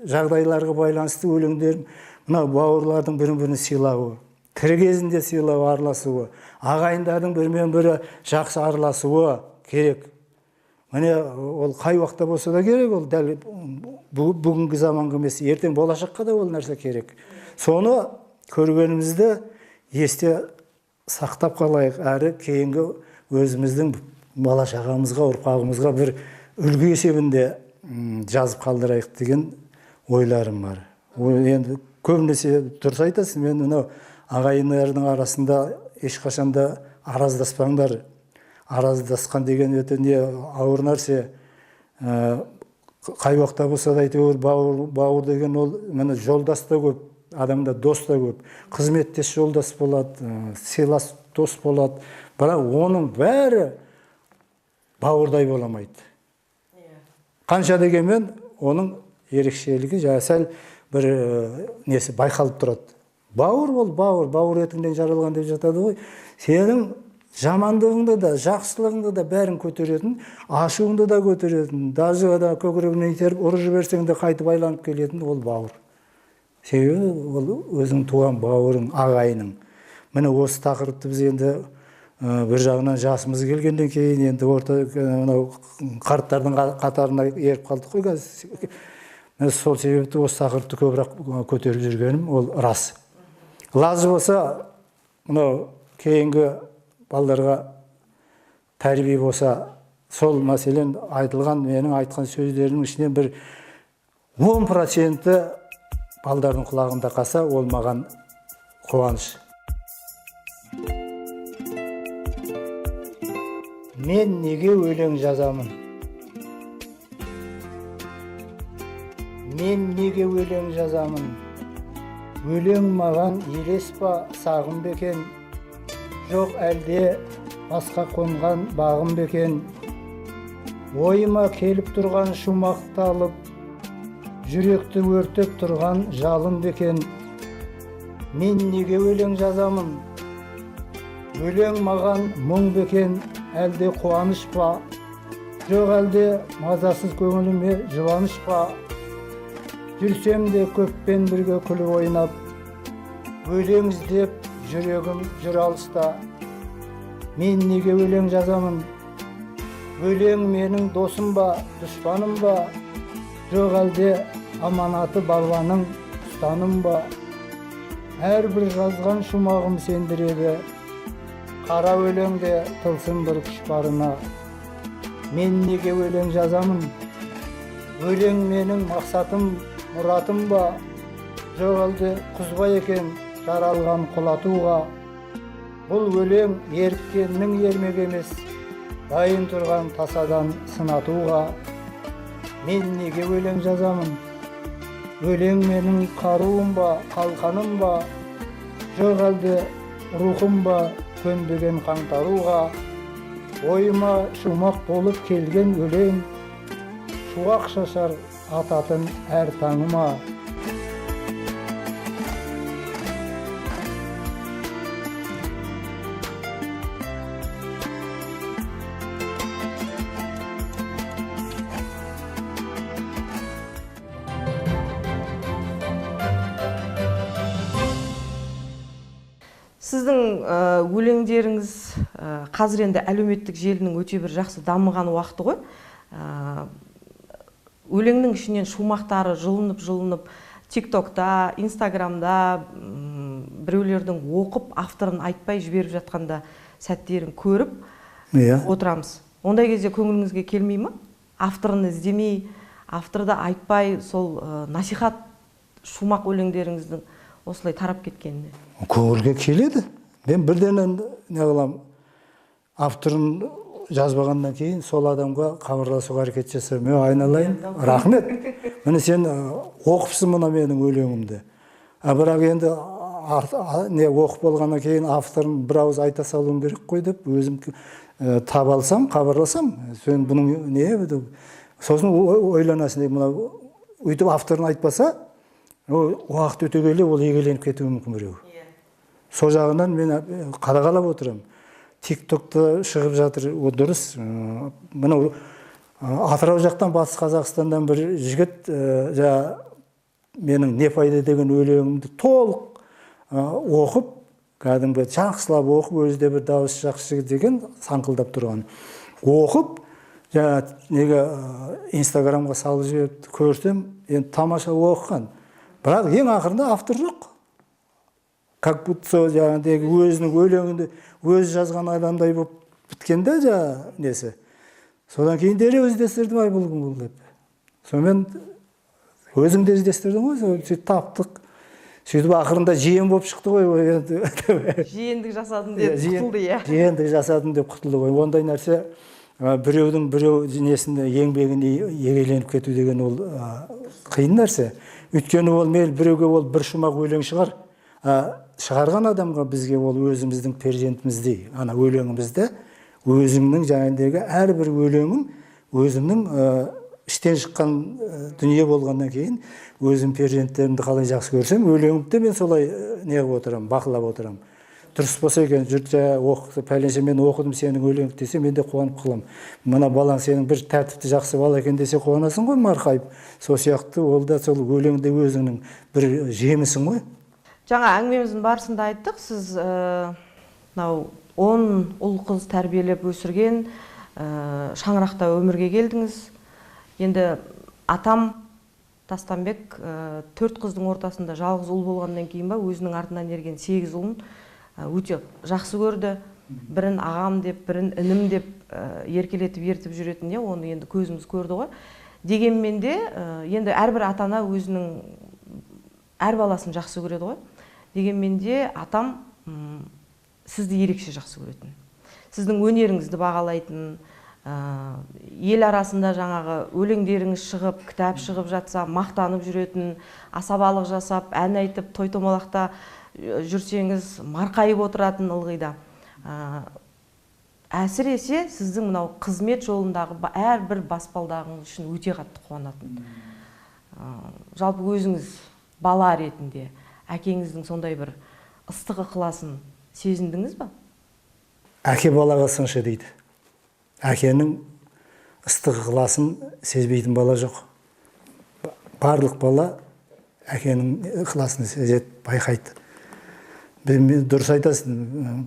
жағдайларға байланысты өлеңдерім мынау бауырлардың бірін-бірін сыйлауы, тірі кезінде сыйлауы, араласуы, ағайындардың бірімен бірі жақсы араласуы керек. Міне ол қай уақытта болса да керек, ол дәл бүгінгі заманға емес, ертең болашаққа да ол нәрсе керек. Соны көргенімізді есте сақтап қалайық, әрі кейінгі өзіміздің бала шағамызға, ұрпағымызға бір үлгі есебінде жазып қалдырайық деген ойларым бар. Енді көбінесе дұрыс айтасыз, мен мынау ағайындардың арасында ешқашан да араздаспаңдар. Араздасқан деген өте не ауыр нәрсе. Қай уақытта болса да әйтеуір бауыр деген ол міне жолдас та көп, адамда дос та көп, қызметтес жолдас болады, сыйлас дос болады, бірақ оның бәрі бауырдай бола алмайды. Қанша дегенмен оның ерекшелігі жаңа сәл бір несі байқалып тұрады. Бауыр ол бауыр, бауыр етіңнен жаралған деп жатады ғой. Сенің жамандығыңды да, жақсылығыңды да бәрін көтеретін, ашуыңды да көтеретін, даже да көкірегінен итеріп ұрып жіберсең де қайтып айланып келетін ол бауыр. Себебі ол өзің туған бауырың, ағайының. Міне осы тақырыпты біз енді бір жағынан жасымыз келгеннен кейін енді орта мынау қарттардың қатарына еріп қалдық қой қазір. Міне сол себепті осы тақырыпты көбірек көтеріп жүргенім ол рас. Лазы болса мынау кейінгі балдарға тәрбие болса, сол мәселен айтылған менің айтқан сөздерімнің ішінен бір 10% балдардың құлағында қалса, ол маған қуаныш. Мен неге өлең жазамын? Мен неге өлең жазамын? Өлең маған елес па, сағым ба екен? Жоқ әлде басқа қонған бағым ба екен? Ойыма келіп тұрған шумақты алып, жүректі өртеп тұрған жалын ба екен? Мен неге өлең жазамын? Өлең маған мұң ба екен, әлде қуаныш па? Жоқ әлде мазасыз көңіліме жұбаныш па? Жүрсем де көппен бірге күліп ойнап, өлең іздеп жүрегім жүр алыста. Мен неге өлең жазамын? Өлең менің досым ба, дұшпаным ба? Жоқ әлде аманаты балуаның ұстаным ба? Әрбір жазған шумағым сендіреді, қара өлеңде тылсым бір күш барына. Мен неге өлең жазамын? Өлең менің мақсатым, мұратым ба? Жоқ әлде құзба екен жаралған құлатуға? Бұл өлең еріккеннің ермегі емес, дайын тұрған тасадан сынатуға. Мен неге өлең жазамын? Өлең менің қаруым ба, қалқаным ба? Жоқ әлде рухым ба, көнбеген қаңтаруға? Ойыма шумақ болып келген өлең, шуақ шашар ататын әр таңыма. Сіздің өлеңдеріңіз қазір енді әлеуметтік желінің өте бір жақсы дамыған уақыты ғой. Өлеңнің ішінен шумақтары жұлынып-жұлынып TikTokта, Instagramда біреулердің оқып, авторын айтпай жіберіп жатқанда сәттерін көріп отырамыз. Ондай кезде көңіліңізге келмей ма? Авторын іздемей, авторды айтпай, сол насихат шумақ өлеңдеріңіздің осылай тарап кеткеніне. Көңілге келеді. Мен бірден не қыламын? Авторын жазбағаннан кейін сол адамға хабарласуға әрекет жасаймын. Е, айналайын, рахмет, міне сен оқыпсың мына менің өлеңімді. А бірақ енді не оқып болғаннан кейін авторын бір ауыз айта салуым керек қой деп өзім таба алсам, хабарласам, сен бұның не деп. Сосын ойланасың, мынау өйтіп авторын айтпаса, уақыт өте келе ол егеленіп кетуі мүмкін біреу. Сол жағынан мен қадағалап отырамын. Тик-токта шығып жатыр, ол дұрыс. Мынау Атырау жақтан, Батыс Қазақстаннан бір жігіт жаңа менің «Не пайда» деген өлеңімді толық оқып, кәдімгі жақсылап оқып, өзі де бір дауысы жақсы жігіт екен, саңқылдап тұрған. Оқып, жаңа неге Инстаграмға салып жіберіпті, көрсем, енді тамаша оқыған. Бірақ ең ақырында автор жоқ. Как будто жаңағыдегі өзінің өлеңінде өзі жазған адамдай болып біткен да жаңа несі. Содан кейін дереу іздестірдім, ай, бұл кім бұл деп. Сонымен өзің де іздестірдің ғой, сөйтіп таптық. Сөйтіп ақырында жиен болып шықты ғой енді. Жиендік жасадым деп құтылды, иә. Жиендік жасадым деп құтылды ғой. Ондай нәрсе біреудің біреу несіне, еңбегіне егеленіп кету деген ол қиын нәрсе. Өйткені ол мейлі біреуге ол бір шумақ өлең шығар, шығарған адамға, бізге ол өзіміздің перзентіміздей. Ана өлеңімізді өзіңнің жаңағыдегі әрбір өлеңім өзімнің іштен шыққан дүние болғаннан кейін, өзім перзенттерімді қалай жақсы көрсем, өлеңімді де мен солай не қылып отырамын, бақылап отырамын. Дұрыс болса екен, жұрт жаңа оқы, пәленше мен оқыдым сенің өлеңіңді десе, мен де қуанып қаламын. Мына балаң сенің бір тәртіпті жақсы бала екен десе, қуанасың ғой марқайып. Сол сияқты ол да сол өлең де өзіңнің бір жемісің ғой. Жаңа әңгімеміздің барысында айттық, сіз мынау 10 ұл қыз тәрбиелеп өсірген шаңырақта өмірге келдіңіз. Енді атам Тастанбек 4 қыздың ортасында жалғыз ұл болғаннан кейін ба, өзінің артынан ерген 8 ұлын өте жақсы көрді. Бірін ағам деп, бірін інім деп еркелетіп ертіп жүретін, оны енді көзіміз көрді ғой. Дегенмен де енді әрбір ата-ана өзінің әр баласын жақсы көреді ғой. Дегенмен де атам сізді ерекше жақсы көретін. Сіздің өнеріңізді бағалайтын, ел арасында жаңағы өлеңдеріңіз шығып, кітап шығып жатса, мақтанып жүретін, асабалық жасап, ән айтып, той томалақта жүрсеңіз, марқайып отыратын ылғи да. Әсіресе сіздің мынау қызмет жолындағы әрбір баспалдағыңыз үшін өте қатты қуанатын. Жалпы өзіңіз бала ретінде әкеңіздің сондай бір ыстық ықыласын сезіндіңіз ба? Әке балаға сыншы дейді. Әкенің ыстық ықыласын сезбейтін бала жоқ. Барлық бала әкенің ықыласын сезеді, байқайды. Мен дұрыс айтасың.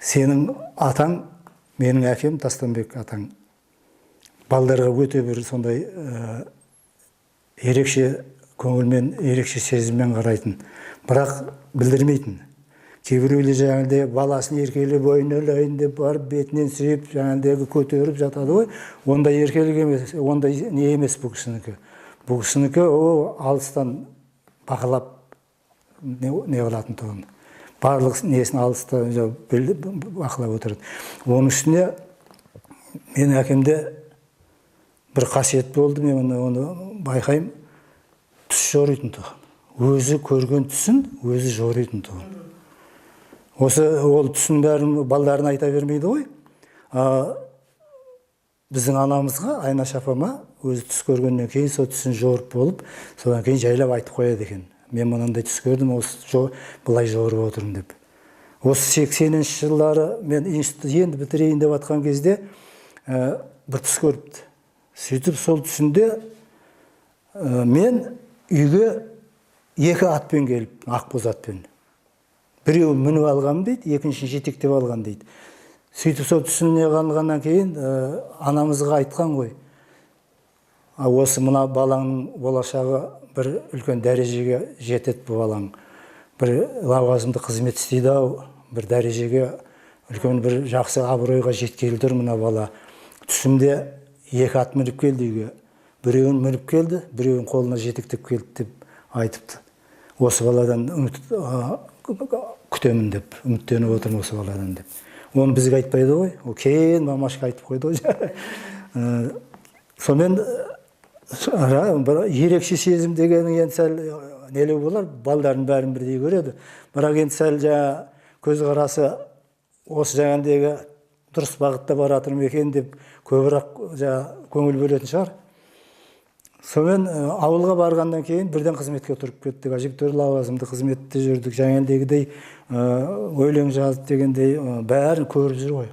Сенің атаң, менің әкем Тастанбек атаң. Балдарға өте бір сондай ерекше көңілмен, ерекше сезіммен қарайтын. Бірақ білдірмейтін. Кейбіреулер жаңағыдай баласын еркелеп ойнайлайын деп барып бетінен сүйіп, жаңағыдай көтеріп жатады ғой. Ондай еркелік емес, ондай не емес бұл кісінікі. Бұл кісінікі о алыстан бақылап не қылатын тұғын. Барлық несін алыстан бақылап отырады. Оның үстіне менің әкемде бір қасиет болды, мен оны байқаймын. Түс жоритын тұғын. Өзі көрген түсін өзі жоритын тұғын. Осы ол түсін бәрін балдарына айта бермейді ғой. Біздің анамызға, Айнаш апама, өзі түс көргеннен кейін сол түсін жорып болып, содан кейін жайлап айтып қояды екен. Мен мынандай түс көрдім, осы былай жорып отырмын деп. Осы 80-ші жылдары мен институтты енді бітірейін деп атқан кезде бір түс көріпті. Сөйтіп сол түсінде мен үйге екі атпен келіп, ақбоз атпен. Біреуін мініп алғанмын дейді, екіншісін жетектеп алған дейді. Сөйтіп сол түсіне қалғаннан кейін анамызға айтқан ғой. Осы мына балаңның болашағы бір үлкен дәрежеге жетеді бұл балаң. Бір лауазымды қызмет істейді ау, бір дәрежеге, үлкен бір жақсы абыройға жеткелі тұр мына бала. Түсімде екі ат мініп келді үйге. Біреуін мініп келді, біреуін қолына жетектеп келді деп айтыпты. Осы баладан үміт күтемін деп, үміттеніп отырмын осы баладан деп. Оны бізге айтпайды ғой, ол кейін мамашка айтып қойды ғой. Сонымен бір ерекше сезім дегенің енді сәл нелеу болар, балдардың бәрін бірдей көреді. Бірақ енді сәл жаңа көзқарасы осы жаңағыдегі дұрыс бағытта баратыр ма екен деп көбірек жаңа көңіл бөлетін шығар. Сонымен ауылға барғаннан кейін бірден қызметке тұрып кеттік. Әжептәуір лауазымды қызметте жүрдік. Жаңағыдегідей өлең жазып дегендей бәрін көріп жүр ғой.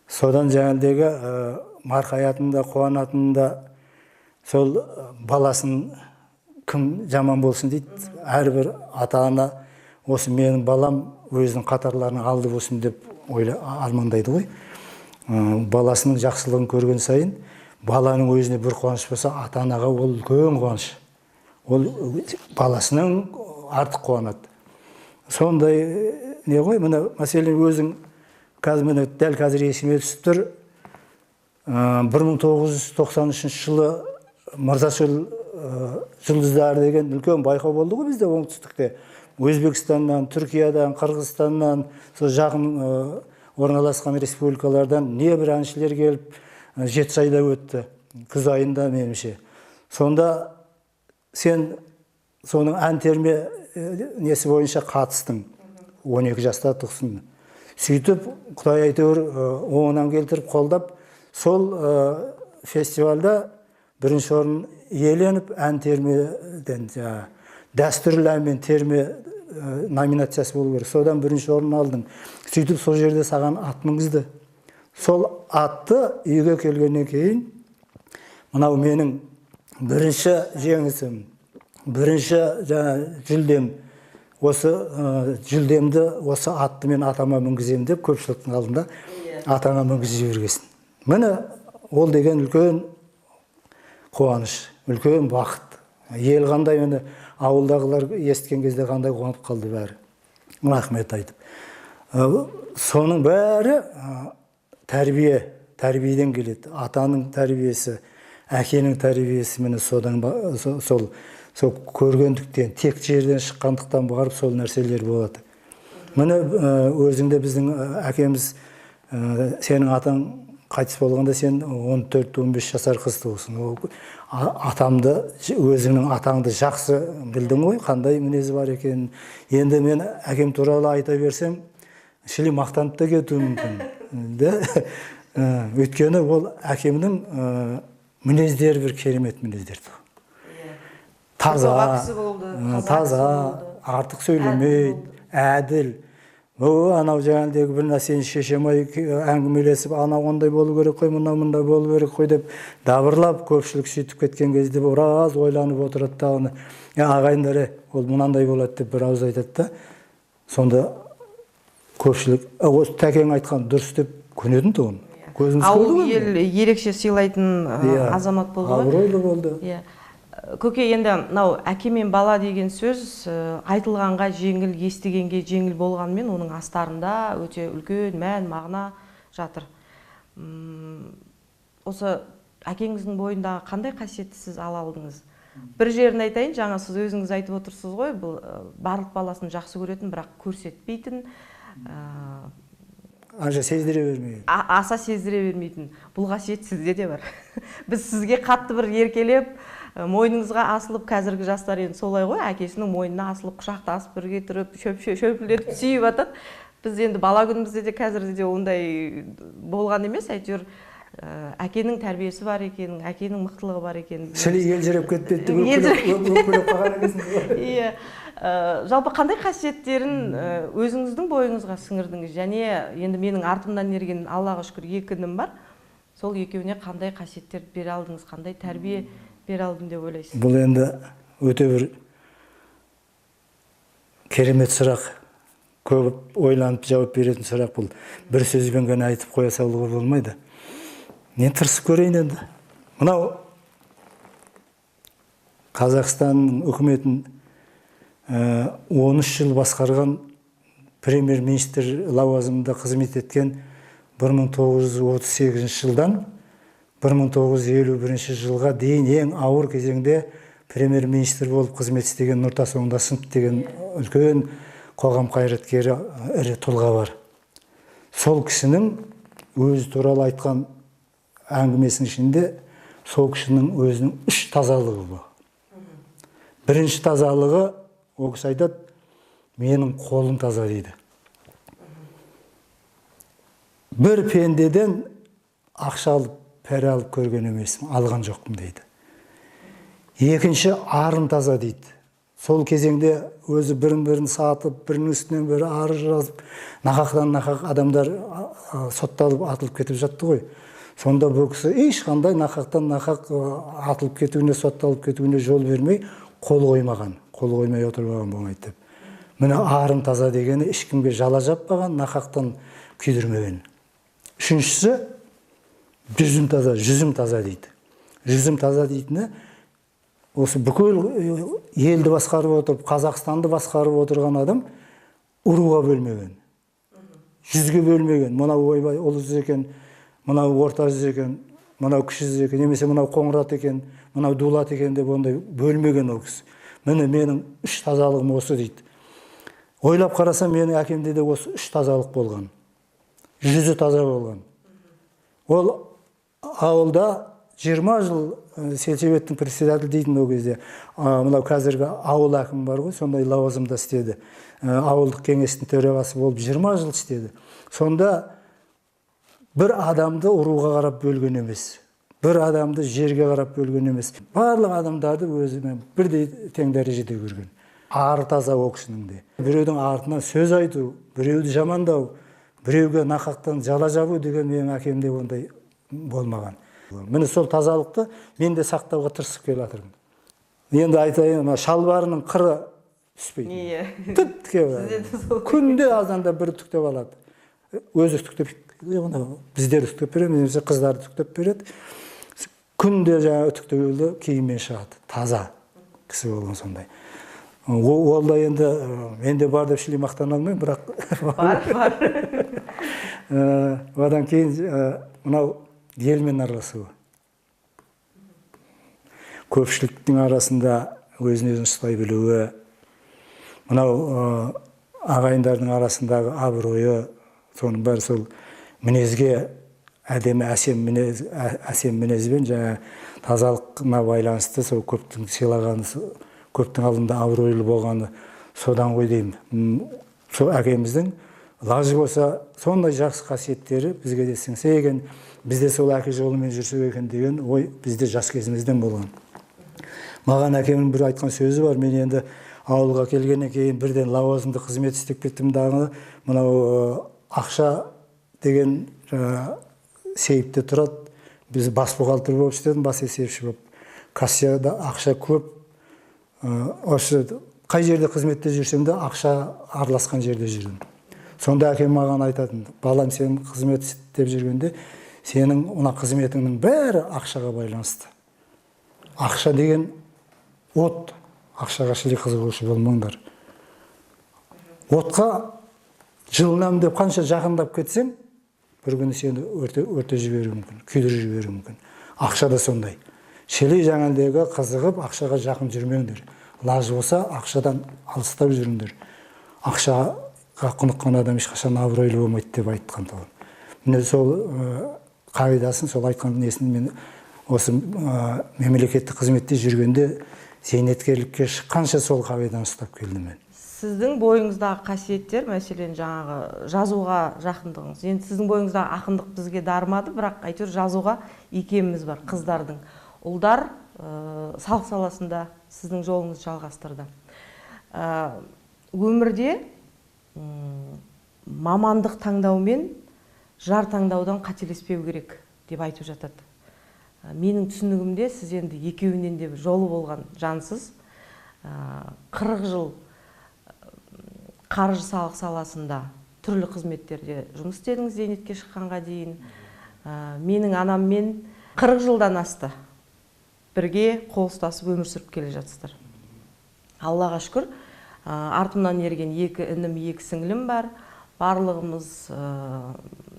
Содан жаңағыдегі марқаятын да, қуанатын да сол баласын кім жаман болсын дейді. Әрбір ата-ана осы менің балам өзінің қатарларына алды болсын деп армандайды ғой. Баласының жақсылығын көрген сайын баланың өзіне бір қуаныш болса, ата-анаға ол үлкен қуаныш. Ол баласының артық қуанады. Сондай не ғой, міне мәселен өзің қазір міне дәл қазір есіме түсіп тұр. 1993 жылы Мырзашөл жұлдыздары деген үлкен байқау болды ғой бізде оңтүстікте. Өзбекстаннан, Түркиядан, Қырғызстаннан, сол жақын орналасқан республикалардан небір әншілер келіп Жетісайда өтті, күз айында меніңше. Сонда сен соның ән терме несі бойынша қатыстың, 12 жаста тұқсың. Сөйтіп, Құдай әйтеуір оңынан келтіріп қолдап, сол фестивальда бірінші орын иеленіп, ән термеден, дәстүрлі ән мен терме номинациясы болу керек. Содан бірінші орын алдың. Сөйтіп, сол жерде саған ат мінгізді. Сол атты үйге келгеннен кейін, мынау менің бірінші жеңісім, бірінші жүлдем, осы жүлдемді, осы атты мен атама мінгіземін деп көпшіліктің алдында атаңа мінгізіп жібергесін. Міне ол деген үлкен қуаныш, үлкен бақыт. Ел қандай, міне ауылдағылар естіген кезде қандай қуанып қалды бәрі. Рахмет айтып. Соның бәрі тәрбие, тәрбиеден келеді. Атаның тәрбиесі, әкенің тәрбиесі міне содан сол көргендіктен, тек жерден шыққандықтан барып сол нәрселер болады. Міне өзіңде біздің әкеміз, сенің атаң қайтыс болғанда сен 14-15 жасар қыз туысың. Атамды, өзіңнің атаңды жақсы білдің ғой, қандай мінезі бар екенін. Енді мен әкем туралы айта берсем, шілі мақтанып та кетуім мүмкін. Өйткені ол әкемнің мінездері бір керемет мінездер. Таза, таза, артық сөйлемейді, әділ. Анау жаңағыдегі бір нәрсені шеше алмай әңгімелесіп, анау ондай болу керек қой, мынау мындай болу керек қой деп дабырлап көпшілік сөйтіп кеткен кезде біраз ойланып отырады да, оны ағайындар, ол мынандай болады деп бір ауыз айтады да, сонда көпшілік осы тәкең айтқан дұрыс деп көнетін тұғын. Көзіміз көрді Ауыл ғой. ел ерекше сыйлайтын азамат болды ғой. Абыройлы болды. Иә. Көке, енді мынау әке мен бала деген сөз айтылғанға жеңіл, естігенге жеңіл болғанымен оның астарында өте үлкен мән, мағына жатыр. Осы әкеңіздің бойындағы қандай қасиетті сіз ала алдыңыз? Бір жерін айтайын, жаңа сіз өзіңіз айтып отырсыз ғой, бұл барлық баласын жақсы көретін, бірақ көрсетпейтін, Анша сездіре бермейтін. Аса сездіре бермейтін. Бұл қасиет сізде де бар. Біз сізге қатты бір еркелеп, мойныңызға асылып, қазіргі жастар енді солай ғой, әкесінің мойнына асылып, құшақтасып бірге тұрып, шөпілдетіп сүйіп атады. Біз енді бала күнімізде де, қазірде де ондай болған емес, әйтеуір әкенің тәрбиесі бар екенін, әкенің мықтылығы бар екенін. Шілі елжіреп кетпеді деп өкпелеп қалған екенсің ғой. Иә. Жалпы қандай қасиеттерін өзіңіздің бойыңызға сіңірдіңіз? Және енді менің артымнан ерген Аллаға шүкір екі інім бар. Сол екеуіне қандай қасиеттерді бере алдыңыз, қандай тәрбие бере алдым деп ойлайсыз? Бұл енді өте бір керемет сұрақ. Көп ойланып жауап беретін сұрақ бұл. Бір сөзбен ғана айтып қоя салуға болмайды. Мен тырысып көрейін енді. Мынау Қазақстанның үкіметін 13 жыл басқарған премьер-министр лауазымында қызмет еткен 1938 жылдан 1951 жылға дейін ең ауыр кезеңде премьер-министр болып қызмет істеген Нұртас Оңдасынов деген үлкен қоғам қайраткері, ірі тұлға бар. Сол кісінің өзі туралы айтқан әңгімесінің ішінде сол кісінің өзінің үш тазалығы бар. Бірінші тазалығы, ол кісі айтады, менің қолым таза дейді. Бір пендеден ақша алып, пәрі алып көрген емеспін, алған жоқпын дейді. Екінші, арым таза дейді. Сол кезеңде өзі бірін-бірін сатып, бірінің үстінен бірі арыз жазып, нақақтан нақақ адамдар сотталып атылып кетіп жатты ғой. Сонда бұл кісі ешқандай нақақтан нақақ атылып кетуіне, сотталып кетуіне жол бермей, қол қоймаған, қол қоймай отырмаған болмайды деп. Міне, арым таза дегені ешкімге жала жаппаған, нақақтан күйдірмеген. Үшіншісі, жүзім таза, жүзім таза дейді. Жүзім таза дейтіні, осы бүкіл елді басқарып отырып, Қазақстанды басқарып отырған адам ұруға бөлмеген, жүзге бөлмеген. Мынау ойбай ұлы жүз екен, мынау орта жүз екен, мынау кіші жүз екен, немесе мынау қоңырат екен, мынау дулат екен деп ондай бөлмеген ол кісі. Міне, менің үш тазалығым осы дейді. Ойлап қарасам, менің әкемде де осы үш тазалық болған. Жүзі таза болған. Ол ауылда 20 жыл сельсоветтің председателі дейтін ол кезде, мынау қазіргі ауыл әкімі бар ғой, сондай лауазымда істеді. Ауылдық кеңестің төрағасы болып 20 жыл істеді. Сонда бір адамды ұруға қарап бөлген емес, бір адамды жерге қарап бөлген емес. Барлық адамдарды өзімен бірдей тең дәрежеде көрген. Ары таза ол кісінің де. Біреудің артынан сөз айту, біреуді жамандау, біреуге нақақтан жала жабу деген менің әкемде ондай болмаған. Міне, сол тазалықты мен де сақтауға тырысып келе жатырмын. Енді айтайын, мына шалбарының қыры түспейді. Тіп-тіке. Күнде азанда бір үтіктеп алады. Өзі үтіктеп, біздер үтіктеп береміз, немесе қыздары үтіктеп береді. Күнде жаңа үтіктеулі киіммен шығады. Таза кісі болған сондай. Ол да енді менде бар деп шілей мақтана алмаймын, бірақ бар, бар. Одан кейін мынау елмен араласуы. Көпшіліктің арасында өзін өзін ұстай білуі, мынау ағайындардың арасындағы абыройы, соның бәрі сол мінезге әдемі әсем мінез, әсем мінезбен жаңа тазалығына байланысты сол көптің сыйлағаны, көптің алдында абыройлы болғаны содан ғой деймін. Сол әкеміздің лажы болса сондай жақсы қасиеттері бізге де сіңсе екен, біз де сол әке жолымен жүрсек екен деген ой бізде жас кезімізден болған. Маған әкемнің бір айтқан сөзі бар. Мен енді ауылға келгеннен кейін бірден лауазымды қызмет істеп кеттім дағы, мынау ақша деген сейфте тұрады. Біз бас бухгалтер болып істедім, бас есепші болып. Кассада ақша көп. Осы қай жерде қызметте жүрсем де ақша араласқан жерде жүрдім. Сонда әкем маған айтатын: балам, сен қызмет істеп жүргенде сенің мына қызметіңнің бәрі ақшаға байланысты. Ақша деген от, ақшаға шілей қызығушы болмаңдар. Отқа жылынамын деп қанша жақындап кетсең, бір күні сені өрте жіберуі мүмкін, күйдіріп жіберуі мүмкін. Ақша да сондай. Шілей жаңағыдегі қызығып ақшаға жақын жүрмеңдер. Лажы болса ақшадан алыстап жүріңдер. Ақшаға құныққан адам ешқашан абыройлы болмайды деп айтқан тұғын. Міне, сол қағидасын, сол айтқан несін мен осы мемлекеттік қызметте жүргенде зейнеткерлікке шыққанша сол қағиданы ұстап келдім мен. Сіздің бойыңыздағы қасиеттер, мәселен, жаңағы жазуға жақындығыңыз. Енді сіздің бойыңыздағы ақындық бізге дарымады, бірақ әйтеуір жазуға икеміміз бар қыздардың. Ұлдар салық саласында сіздің жолыңызды жалғастырды. Өмірде мамандық таңдау мен жар таңдаудан қателеспеу керек деп айтып жатады. Менің түсінігімде сіз енді екеуінен де жолы болған жансыз. 40 жыл қаржы салық саласында түрлі қызметтерде жұмыс істедіңіз зейнетке шыққанға дейін. Менің анаммен 40 жылдан асты бірге қол ұстасып өмір сүріп келе жатсыздар. Аллаға шүкір, артымнан ерген 2 інім, 2 сіңлім бар. Барлығымыз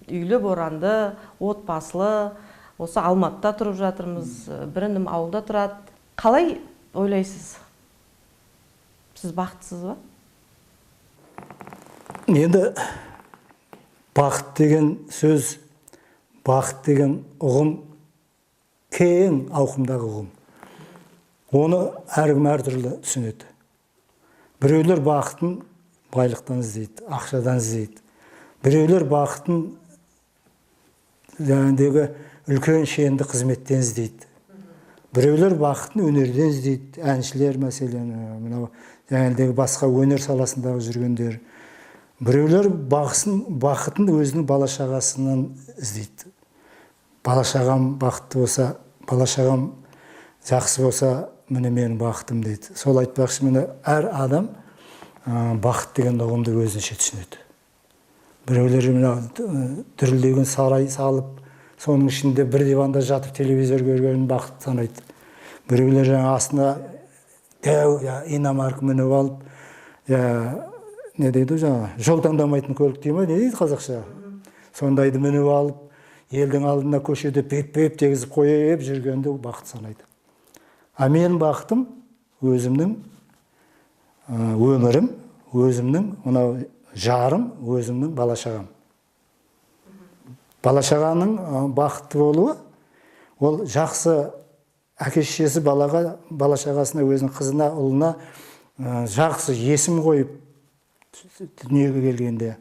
үйлі боранды, отбасылы, осы Алматыда тұрып жатырмыз. Бір інім ауылда тұрады. Қалай ойлайсыз? Сіз бақытсыз ба? Енді Бақыт деген сөз, бақыт деген ұғым кең ауқымдағы ұғым. Оны әркім әртүрлі түсінеді. Біреулер бақытын байлықтан іздейді, ақшадан іздейді. Біреулер бақытын жаңағыдегі үлкен шенді қызметтен іздейді. Біреулер бақытын өнерден іздейді, әншілер мәселен, мынау жаңағыдегі басқа өнер саласындағы жүргендер. Біреулер бақытын өзінің бала шағасынан іздейді. Бала шағам бақытты болса, бала шағам жақсы болса, міне менің бақытым дейді. Сол айтпақшы, міне әр адам бақыт деген ұғымды өзінше түсінеді. Біреулер мына дүрілдеген сарай салып, соның ішінде бір диванда жатып телевизор көргенін бақыт санайды. Біреулер жаңа астына дәу иномарка мініп алып, не дейді жаңа, жол таңдамайтын көлік дей ма, не дейді қазақша? Сондайды мініп алып, елдің алдына көшеде беп-беп дегізіп қойып жүргенді бақыт санайды. А менің бақытым өзімнің өмірім, өзімнің мынау жарым, өзімнің бала шағам. Бала шағаның бақытты болуы, ол жақсы әке шешесі балаға, бала шағасына, өзінің қызына, ұлына жақсы есім қойып дүниеге келгенде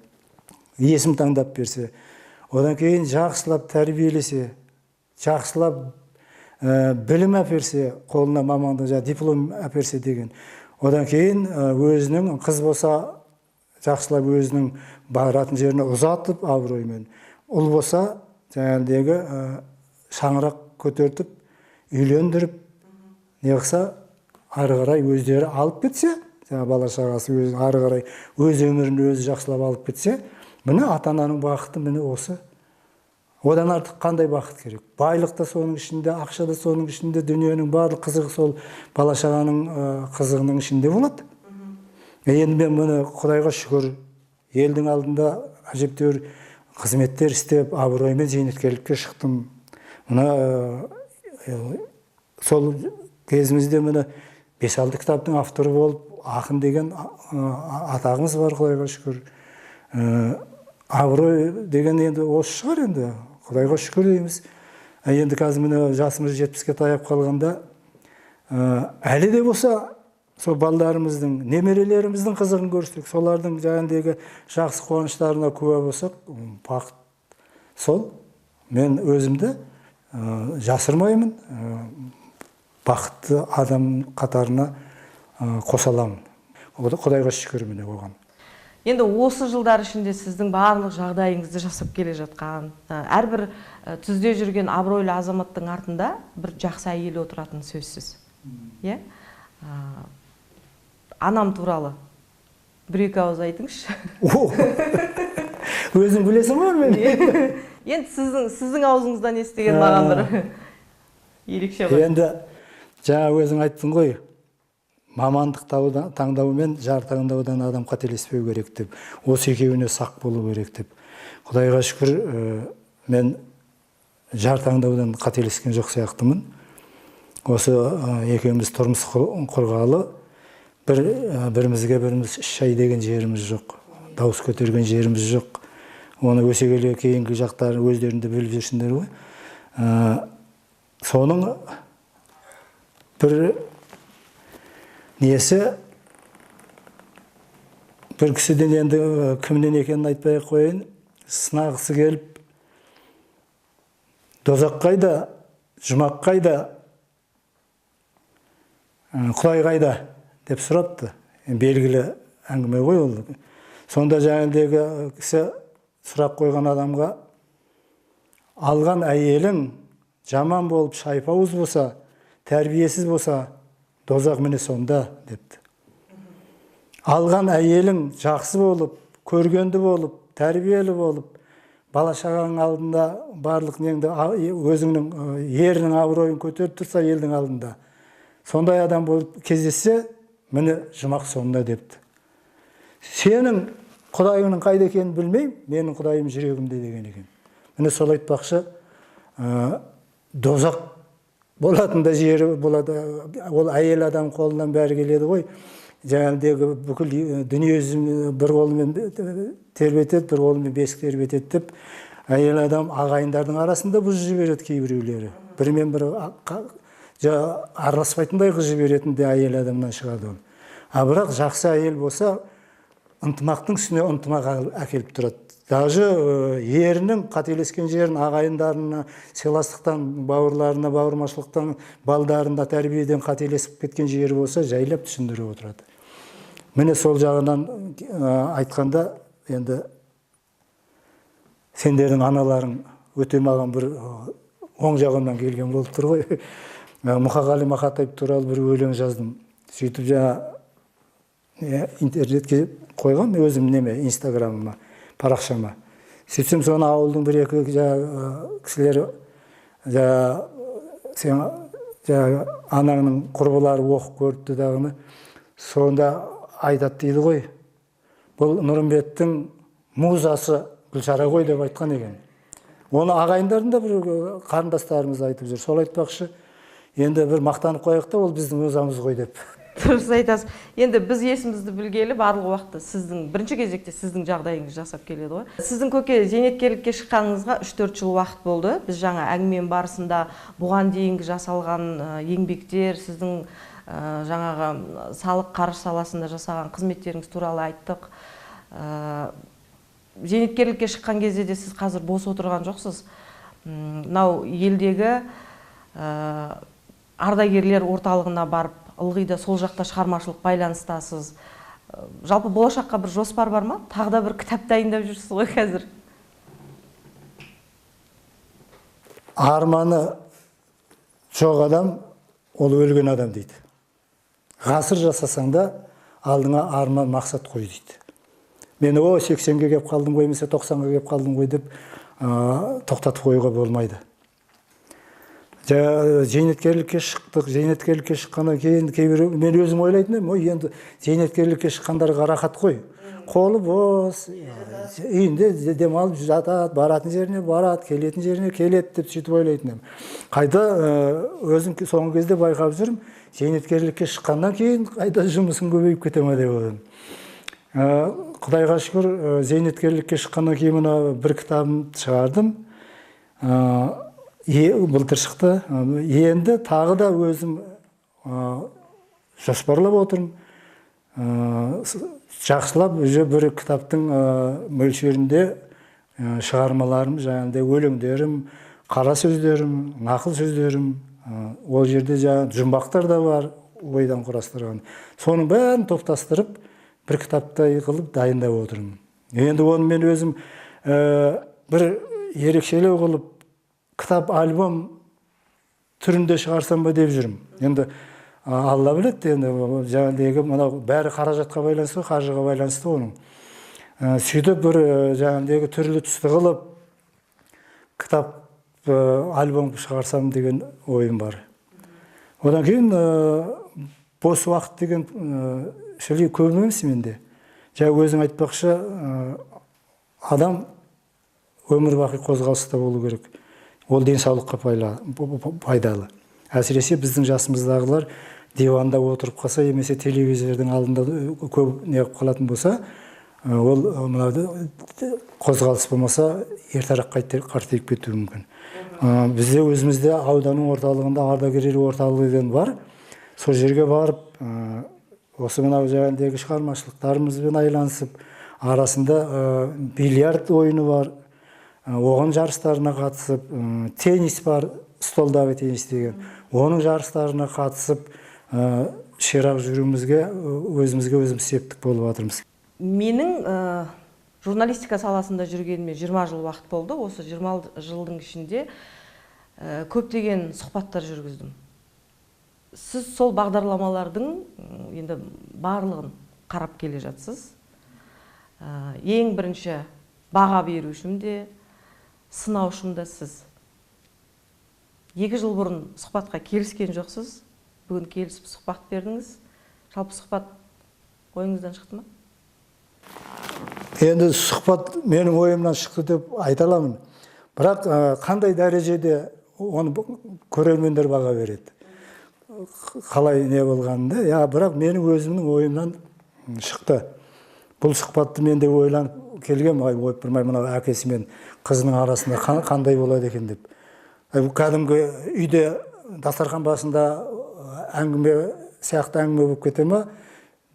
есім таңдап берсе, одан кейін жақсылап тәрбиелесе, жақсылап білім әперсе, қолына мамандық жаңа диплом әперсе деген. Одан кейін өзінің қыз болса жақсылап өзінің баратын жеріне ұзатып абыроймен, ұл болса жаңағыдегі шаңырақ көтертіп, үйлендіріп, не қылса ары қарай өздері алып кетсе, жаңа бала шағасы өзі ары қарай өз өмірін өзі жақсылап алып кетсе, міне ата-ананың бақыты міне осы. Одан артық қандай бақыт керек? Байлық та соның ішінде, ақша да соның ішінде, дүниенің барлық қызығы сол бала шағаның қызығының ішінде болады. Енді мен мұны Құдайға шүкір, елдің алдында әжептәуір қызметтер істеп, абыроймен зейнеткерлікке шықтым. Мына сол кезімізде міне 5-6 кітаптың авторы болып, ақын деген атағымыз бар, Құдайға шүкір. Абырой деген енді осы шығар енді, Құдайға шүкір дейміз. Енді қазір міне жасымыз 70-ке таяп қалғанда, әлі де болса сол балдарымыздың, немерелеріміздің қызығын көрсек, солардың жаңағыдегі жақсы қуаныштарына куә болсақ, бақыт сол. Мен өзімді жасырмаймын, бақытты адам қатарына қоса аламын. Құдайға шүкір міне оған. Енді осы жылдар ішінде сіздің барлық жағдайыңызды жасап келе жатқан, әрбір түзде жүрген абыройлы азаматтың артында бір жақсы әйел отыратын сөзсіз. Иә? Анам туралы бір-екі ауыз айтыңызшы. Өзің білесің ғой мен. Енді сіздің аузыңыздан естіген маған бір ерекше ғой. Енді жаңа өзің айттың ғой, мамандық таңдау мен жар таңдаудан адам қателеспеу керек деп, осы екеуіне сақ болу керек деп. Құдайға шүкір, мен жар таңдаудан қателескен жоқ сияқтымын. Осы екеуміз тұрмыс құрғалы бірімізге біріміз іш шай деген жеріміз жоқ, дауыс көтерген жеріміз жоқ. Оны өсе келе кейінгі жақтары өздерінде біліп жүрсіңдер ғой. Соның бір несі, бір кісіден енді кімнен екенін айтпай ақ қояйын, сынағысы келіп, дозақ қайда, жұмақ қайда, Құдай қайда деп сұрапты. Белгілі әңгіме ғой ол. Сонда жаңағыдегі кісі сұрақ қойған адамға, алған әйелің жаман болып шайпауыз болса, тәрбиесіз болса, дозақ міне сонда депті. Алған әйелің жақсы болып, көргенді болып, тәрбиелі болып, бала шағаның алдында барлық неңді, өзіңнің ерінің абыройын көтеріп тұрса елдің алдында, сондай адам болып кездессе, міне жұмақ сонда депті. Сенің Құдайыңның қайда екенін білмеймін, менің Құдайым жүрегімде деген екен. Міне сол айтпақшы, дозақ болатын да жері болады, ол әйел адам қолынан бәрі келеді ғой. Жаңағыдегі бүкіл дүние жүзін бір қолымен тербетеді, бір қолымен бесік тербетеді деп, әйел адам ағайындардың арасында бұзып жібереді кейбіреулері. Бірімен бірі араласпайтындай қылып жіберетін де әйел адамнан шығады ол. А бірақ жақсы әйел болса, ынтымақтың үстіне ынтымақ әкеліп тұрады. Даже ерінің қателескен жерін ағайындарына сыйластықтан, бауырларына бауырмашылықтан, балдарына тәрбиеден қателесіп кеткен жері болса, жайлап түсіндіріп отырады. Міне, сол жағынан айтқанда, енді сендердің аналарың өте маған бір оң жағымнан келген болып тұр ғой. Мұқағали Мақатаев туралы бір өлең жаздым. Сөйтіп жаңа интернетке қойған өзім неме, Инстаграмыма, парақшама. Сөйтсем, соны ауылдың бір екі жаңағы кісілері, жаңағы сен жаңағы анаңның құрбылары оқып көріпті дағыны, сонда айтады дейді ғой, бұл Нұрымбеттің музасы Гүлшара ғой деп айтқан екен. Оны ағайындардың да бір қарындастарымыз айтып жүр. Сол айтпақшы, енді бір мақтанып қояйық та, ол біздің музамыз ғой деп. Дұрыс айтасыз. Енді біз есімізді білгелі барлық уақытта сіздің, бірінші кезекте сіздің жағдайыңыз жасап келеді ғой. Сіздің, көке, зейнеткерлікке шыққаныңызға 3-4 жыл уақыт болды. Біз жаңа әңгіменің барысында бұған дейінгі жасалған еңбектер, сіздің жаңағы салық қаржы саласында жасаған қызметтеріңіз туралы айттық. Зейнеткерлікке шыққан кезде де сіз қазір бос отырған жоқсыз. Мынау елдегі ардагерлер орталығына барып, ылғи да сол жақта шығармашылық байланыстасыз. Жалпы болашаққа бір жоспар бар ма? Тағы да бір кітап дайындап жүрсіз ғой қазір. Арманы жоқ адам ол өлген адам дейді. Ғасыр жасасаң да, алдыңа арман, мақсат қой дейді. Мен о 80-ге келіп қалдым ғой, немесе 90-ға келіп қалдым ғой деп тоқтатып қоюға болмайды. Зейнеткерлікке шықтық. Зейнеткерлікке шыққаннан кейін кейбір, мен өзім ойлайтын едім, ой, енді зейнеткерлікке шыққандарға рахат қой, қолы бос, үйінде демалып жатады, баратын жеріне барады, келетін жеріне келеді деп сөйтіп ойлайтын едім. Қайта өзім соңғы кезде байқап жүрмін, зейнеткерлікке шыққаннан кейін қайта жұмысым көбейіп кете ма деп ойладым. Құдайға шүкір, зейнеткерлікке шыққаннан кейін мына бір кітабым шығардым, былтыр шықты. Енді тағы да өзім жоспарлап отырмын, жақсылап уже бір кітаптың мөлшерінде шығармаларым, жаңағыдай өлеңдерім, қара сөздерім, нақыл сөздерім, ол жерде жаңағы жұмбақтар да бар, ойдан құрастырған, соның бәрін топтастырып, бір кітаптай қылып дайындап отырмын. Енді оны мен өзім бір ерекшелеу қылып, кітап альбом түрінде шығарсам ба деп жүрмін. Енді Алла біледі, енді жаңағыдегі мынау бәрі қаражатқа байланысты ғой, қаржыға байланысты оның. Сөйтіп бір жаңағыдегі түрлі түсті қылып кітап альбом шығарсам деген ойым бар. Одан кейін бос уақыт деген шіли көп емес менде. Жаңа өзің айтпақшы, адам өмір бақи қозғалыста болу керек, ол денсаулыққа пайдалы. Әсіресе біздің жасымыздағылар диванда отырып қалса немесе телевизордың алдында көп неғып қалатын болса, ол мынау қозғалыс болмаса, ертерек қартайып кетуі мүмкін. Бізде өзімізде ауданның орталығында ардагерлер орталығы деген бар. Сол жерге барып, осы мынау жаңағыдегі шығармашылықтарымызбен айланысып, арасында бильярд ойыны бар, оған жарыстарына қатысып, теннис бар, столдағы теннис деген, оның жарыстарына қатысып, ширақ жүруімізге өзімізге өзіміз септік болып жатырмыз. Менің журналистика саласында жүргеніме 20 жыл уақыт болды. Осы 20 жылдың ішінде көптеген сұхбаттар жүргіздім. Сіз сол бағдарламалардың енді барлығын қарап келе жатсыз. Ең бірінші баға берушім де, сынаушым да сіз. 2 жыл бұрын сұхбатқа келіскен жоқсыз, бүгін келісіп, сұхбат бердіңіз. Жалпы сұхбат ойыңыздан шықты ма? Енді сұхбат менің ойымнан шықты деп айта аламын, бірақ қандай дәрежеде, оны көрермендер баға береді. қалай не болғанын да. Я, бірақ менің өзімнің ойымнан шықты. Бұл сұхбатты мен де ойланып келгем, ай, ойпырмай, мынау әкесі мен қызының арасында қандай болады екен деп. Кәдімгі үйде дастархан басында әңгіме сияқты әңгіме болып кете ма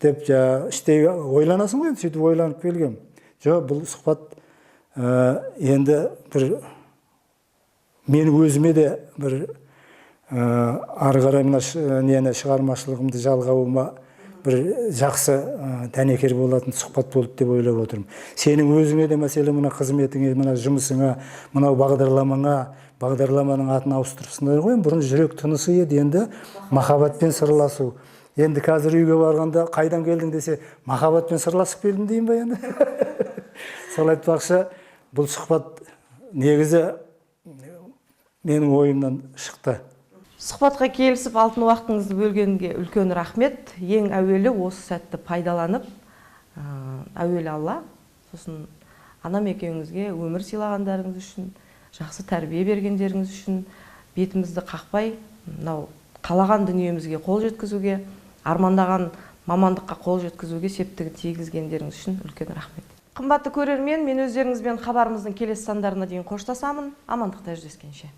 деп іштей ойланасың ғой енді, сөйтіп ойланып келгем. Жоқ, бұл сұхбат енді бір менің өзіме де бір ары қарай мына нені шығармашылығымды жалғауыма бір жақсы дәнекер болатын сұхбат болды деп ойлап отырмын. Сенің өзіңе де мәселе мына қызметіңе, мына жұмысыңа, мынау бағдарламаңа, бағдарламаның атын ауыстырыпсыңдар ғой. Бұрын жүрек тынысы еді, енді махаббатпен сырласу. Енді қазір үйге барғанда қайдан келдің десе, махаббатпен сырласып келдім деймін ба енді? Сол айтпақшы, бұл сұхбат негізі менің ойымнан шықты. Сұхбатқа келісіп алтын уақытыңызды бөлгенге үлкен рахмет. Ең әуелі осы сәтті пайдаланып, әуелі Алла, сосын анам екеуіңізге өмір сыйлағандарыңыз үшін, жақсы тәрбие бергендеріңіз үшін, бетімізді қақпай, мынау қалаған дүниемізге қол жеткізуге, армандаған мамандыққа қол жеткізуге септігін тигізгендеріңіз үшін үлкен рахмет. Қымбатты көрермен, мен өздеріңізбен хабарымыздың келесі сандарына дейін қоштасамын. Амандықта жүздескенше.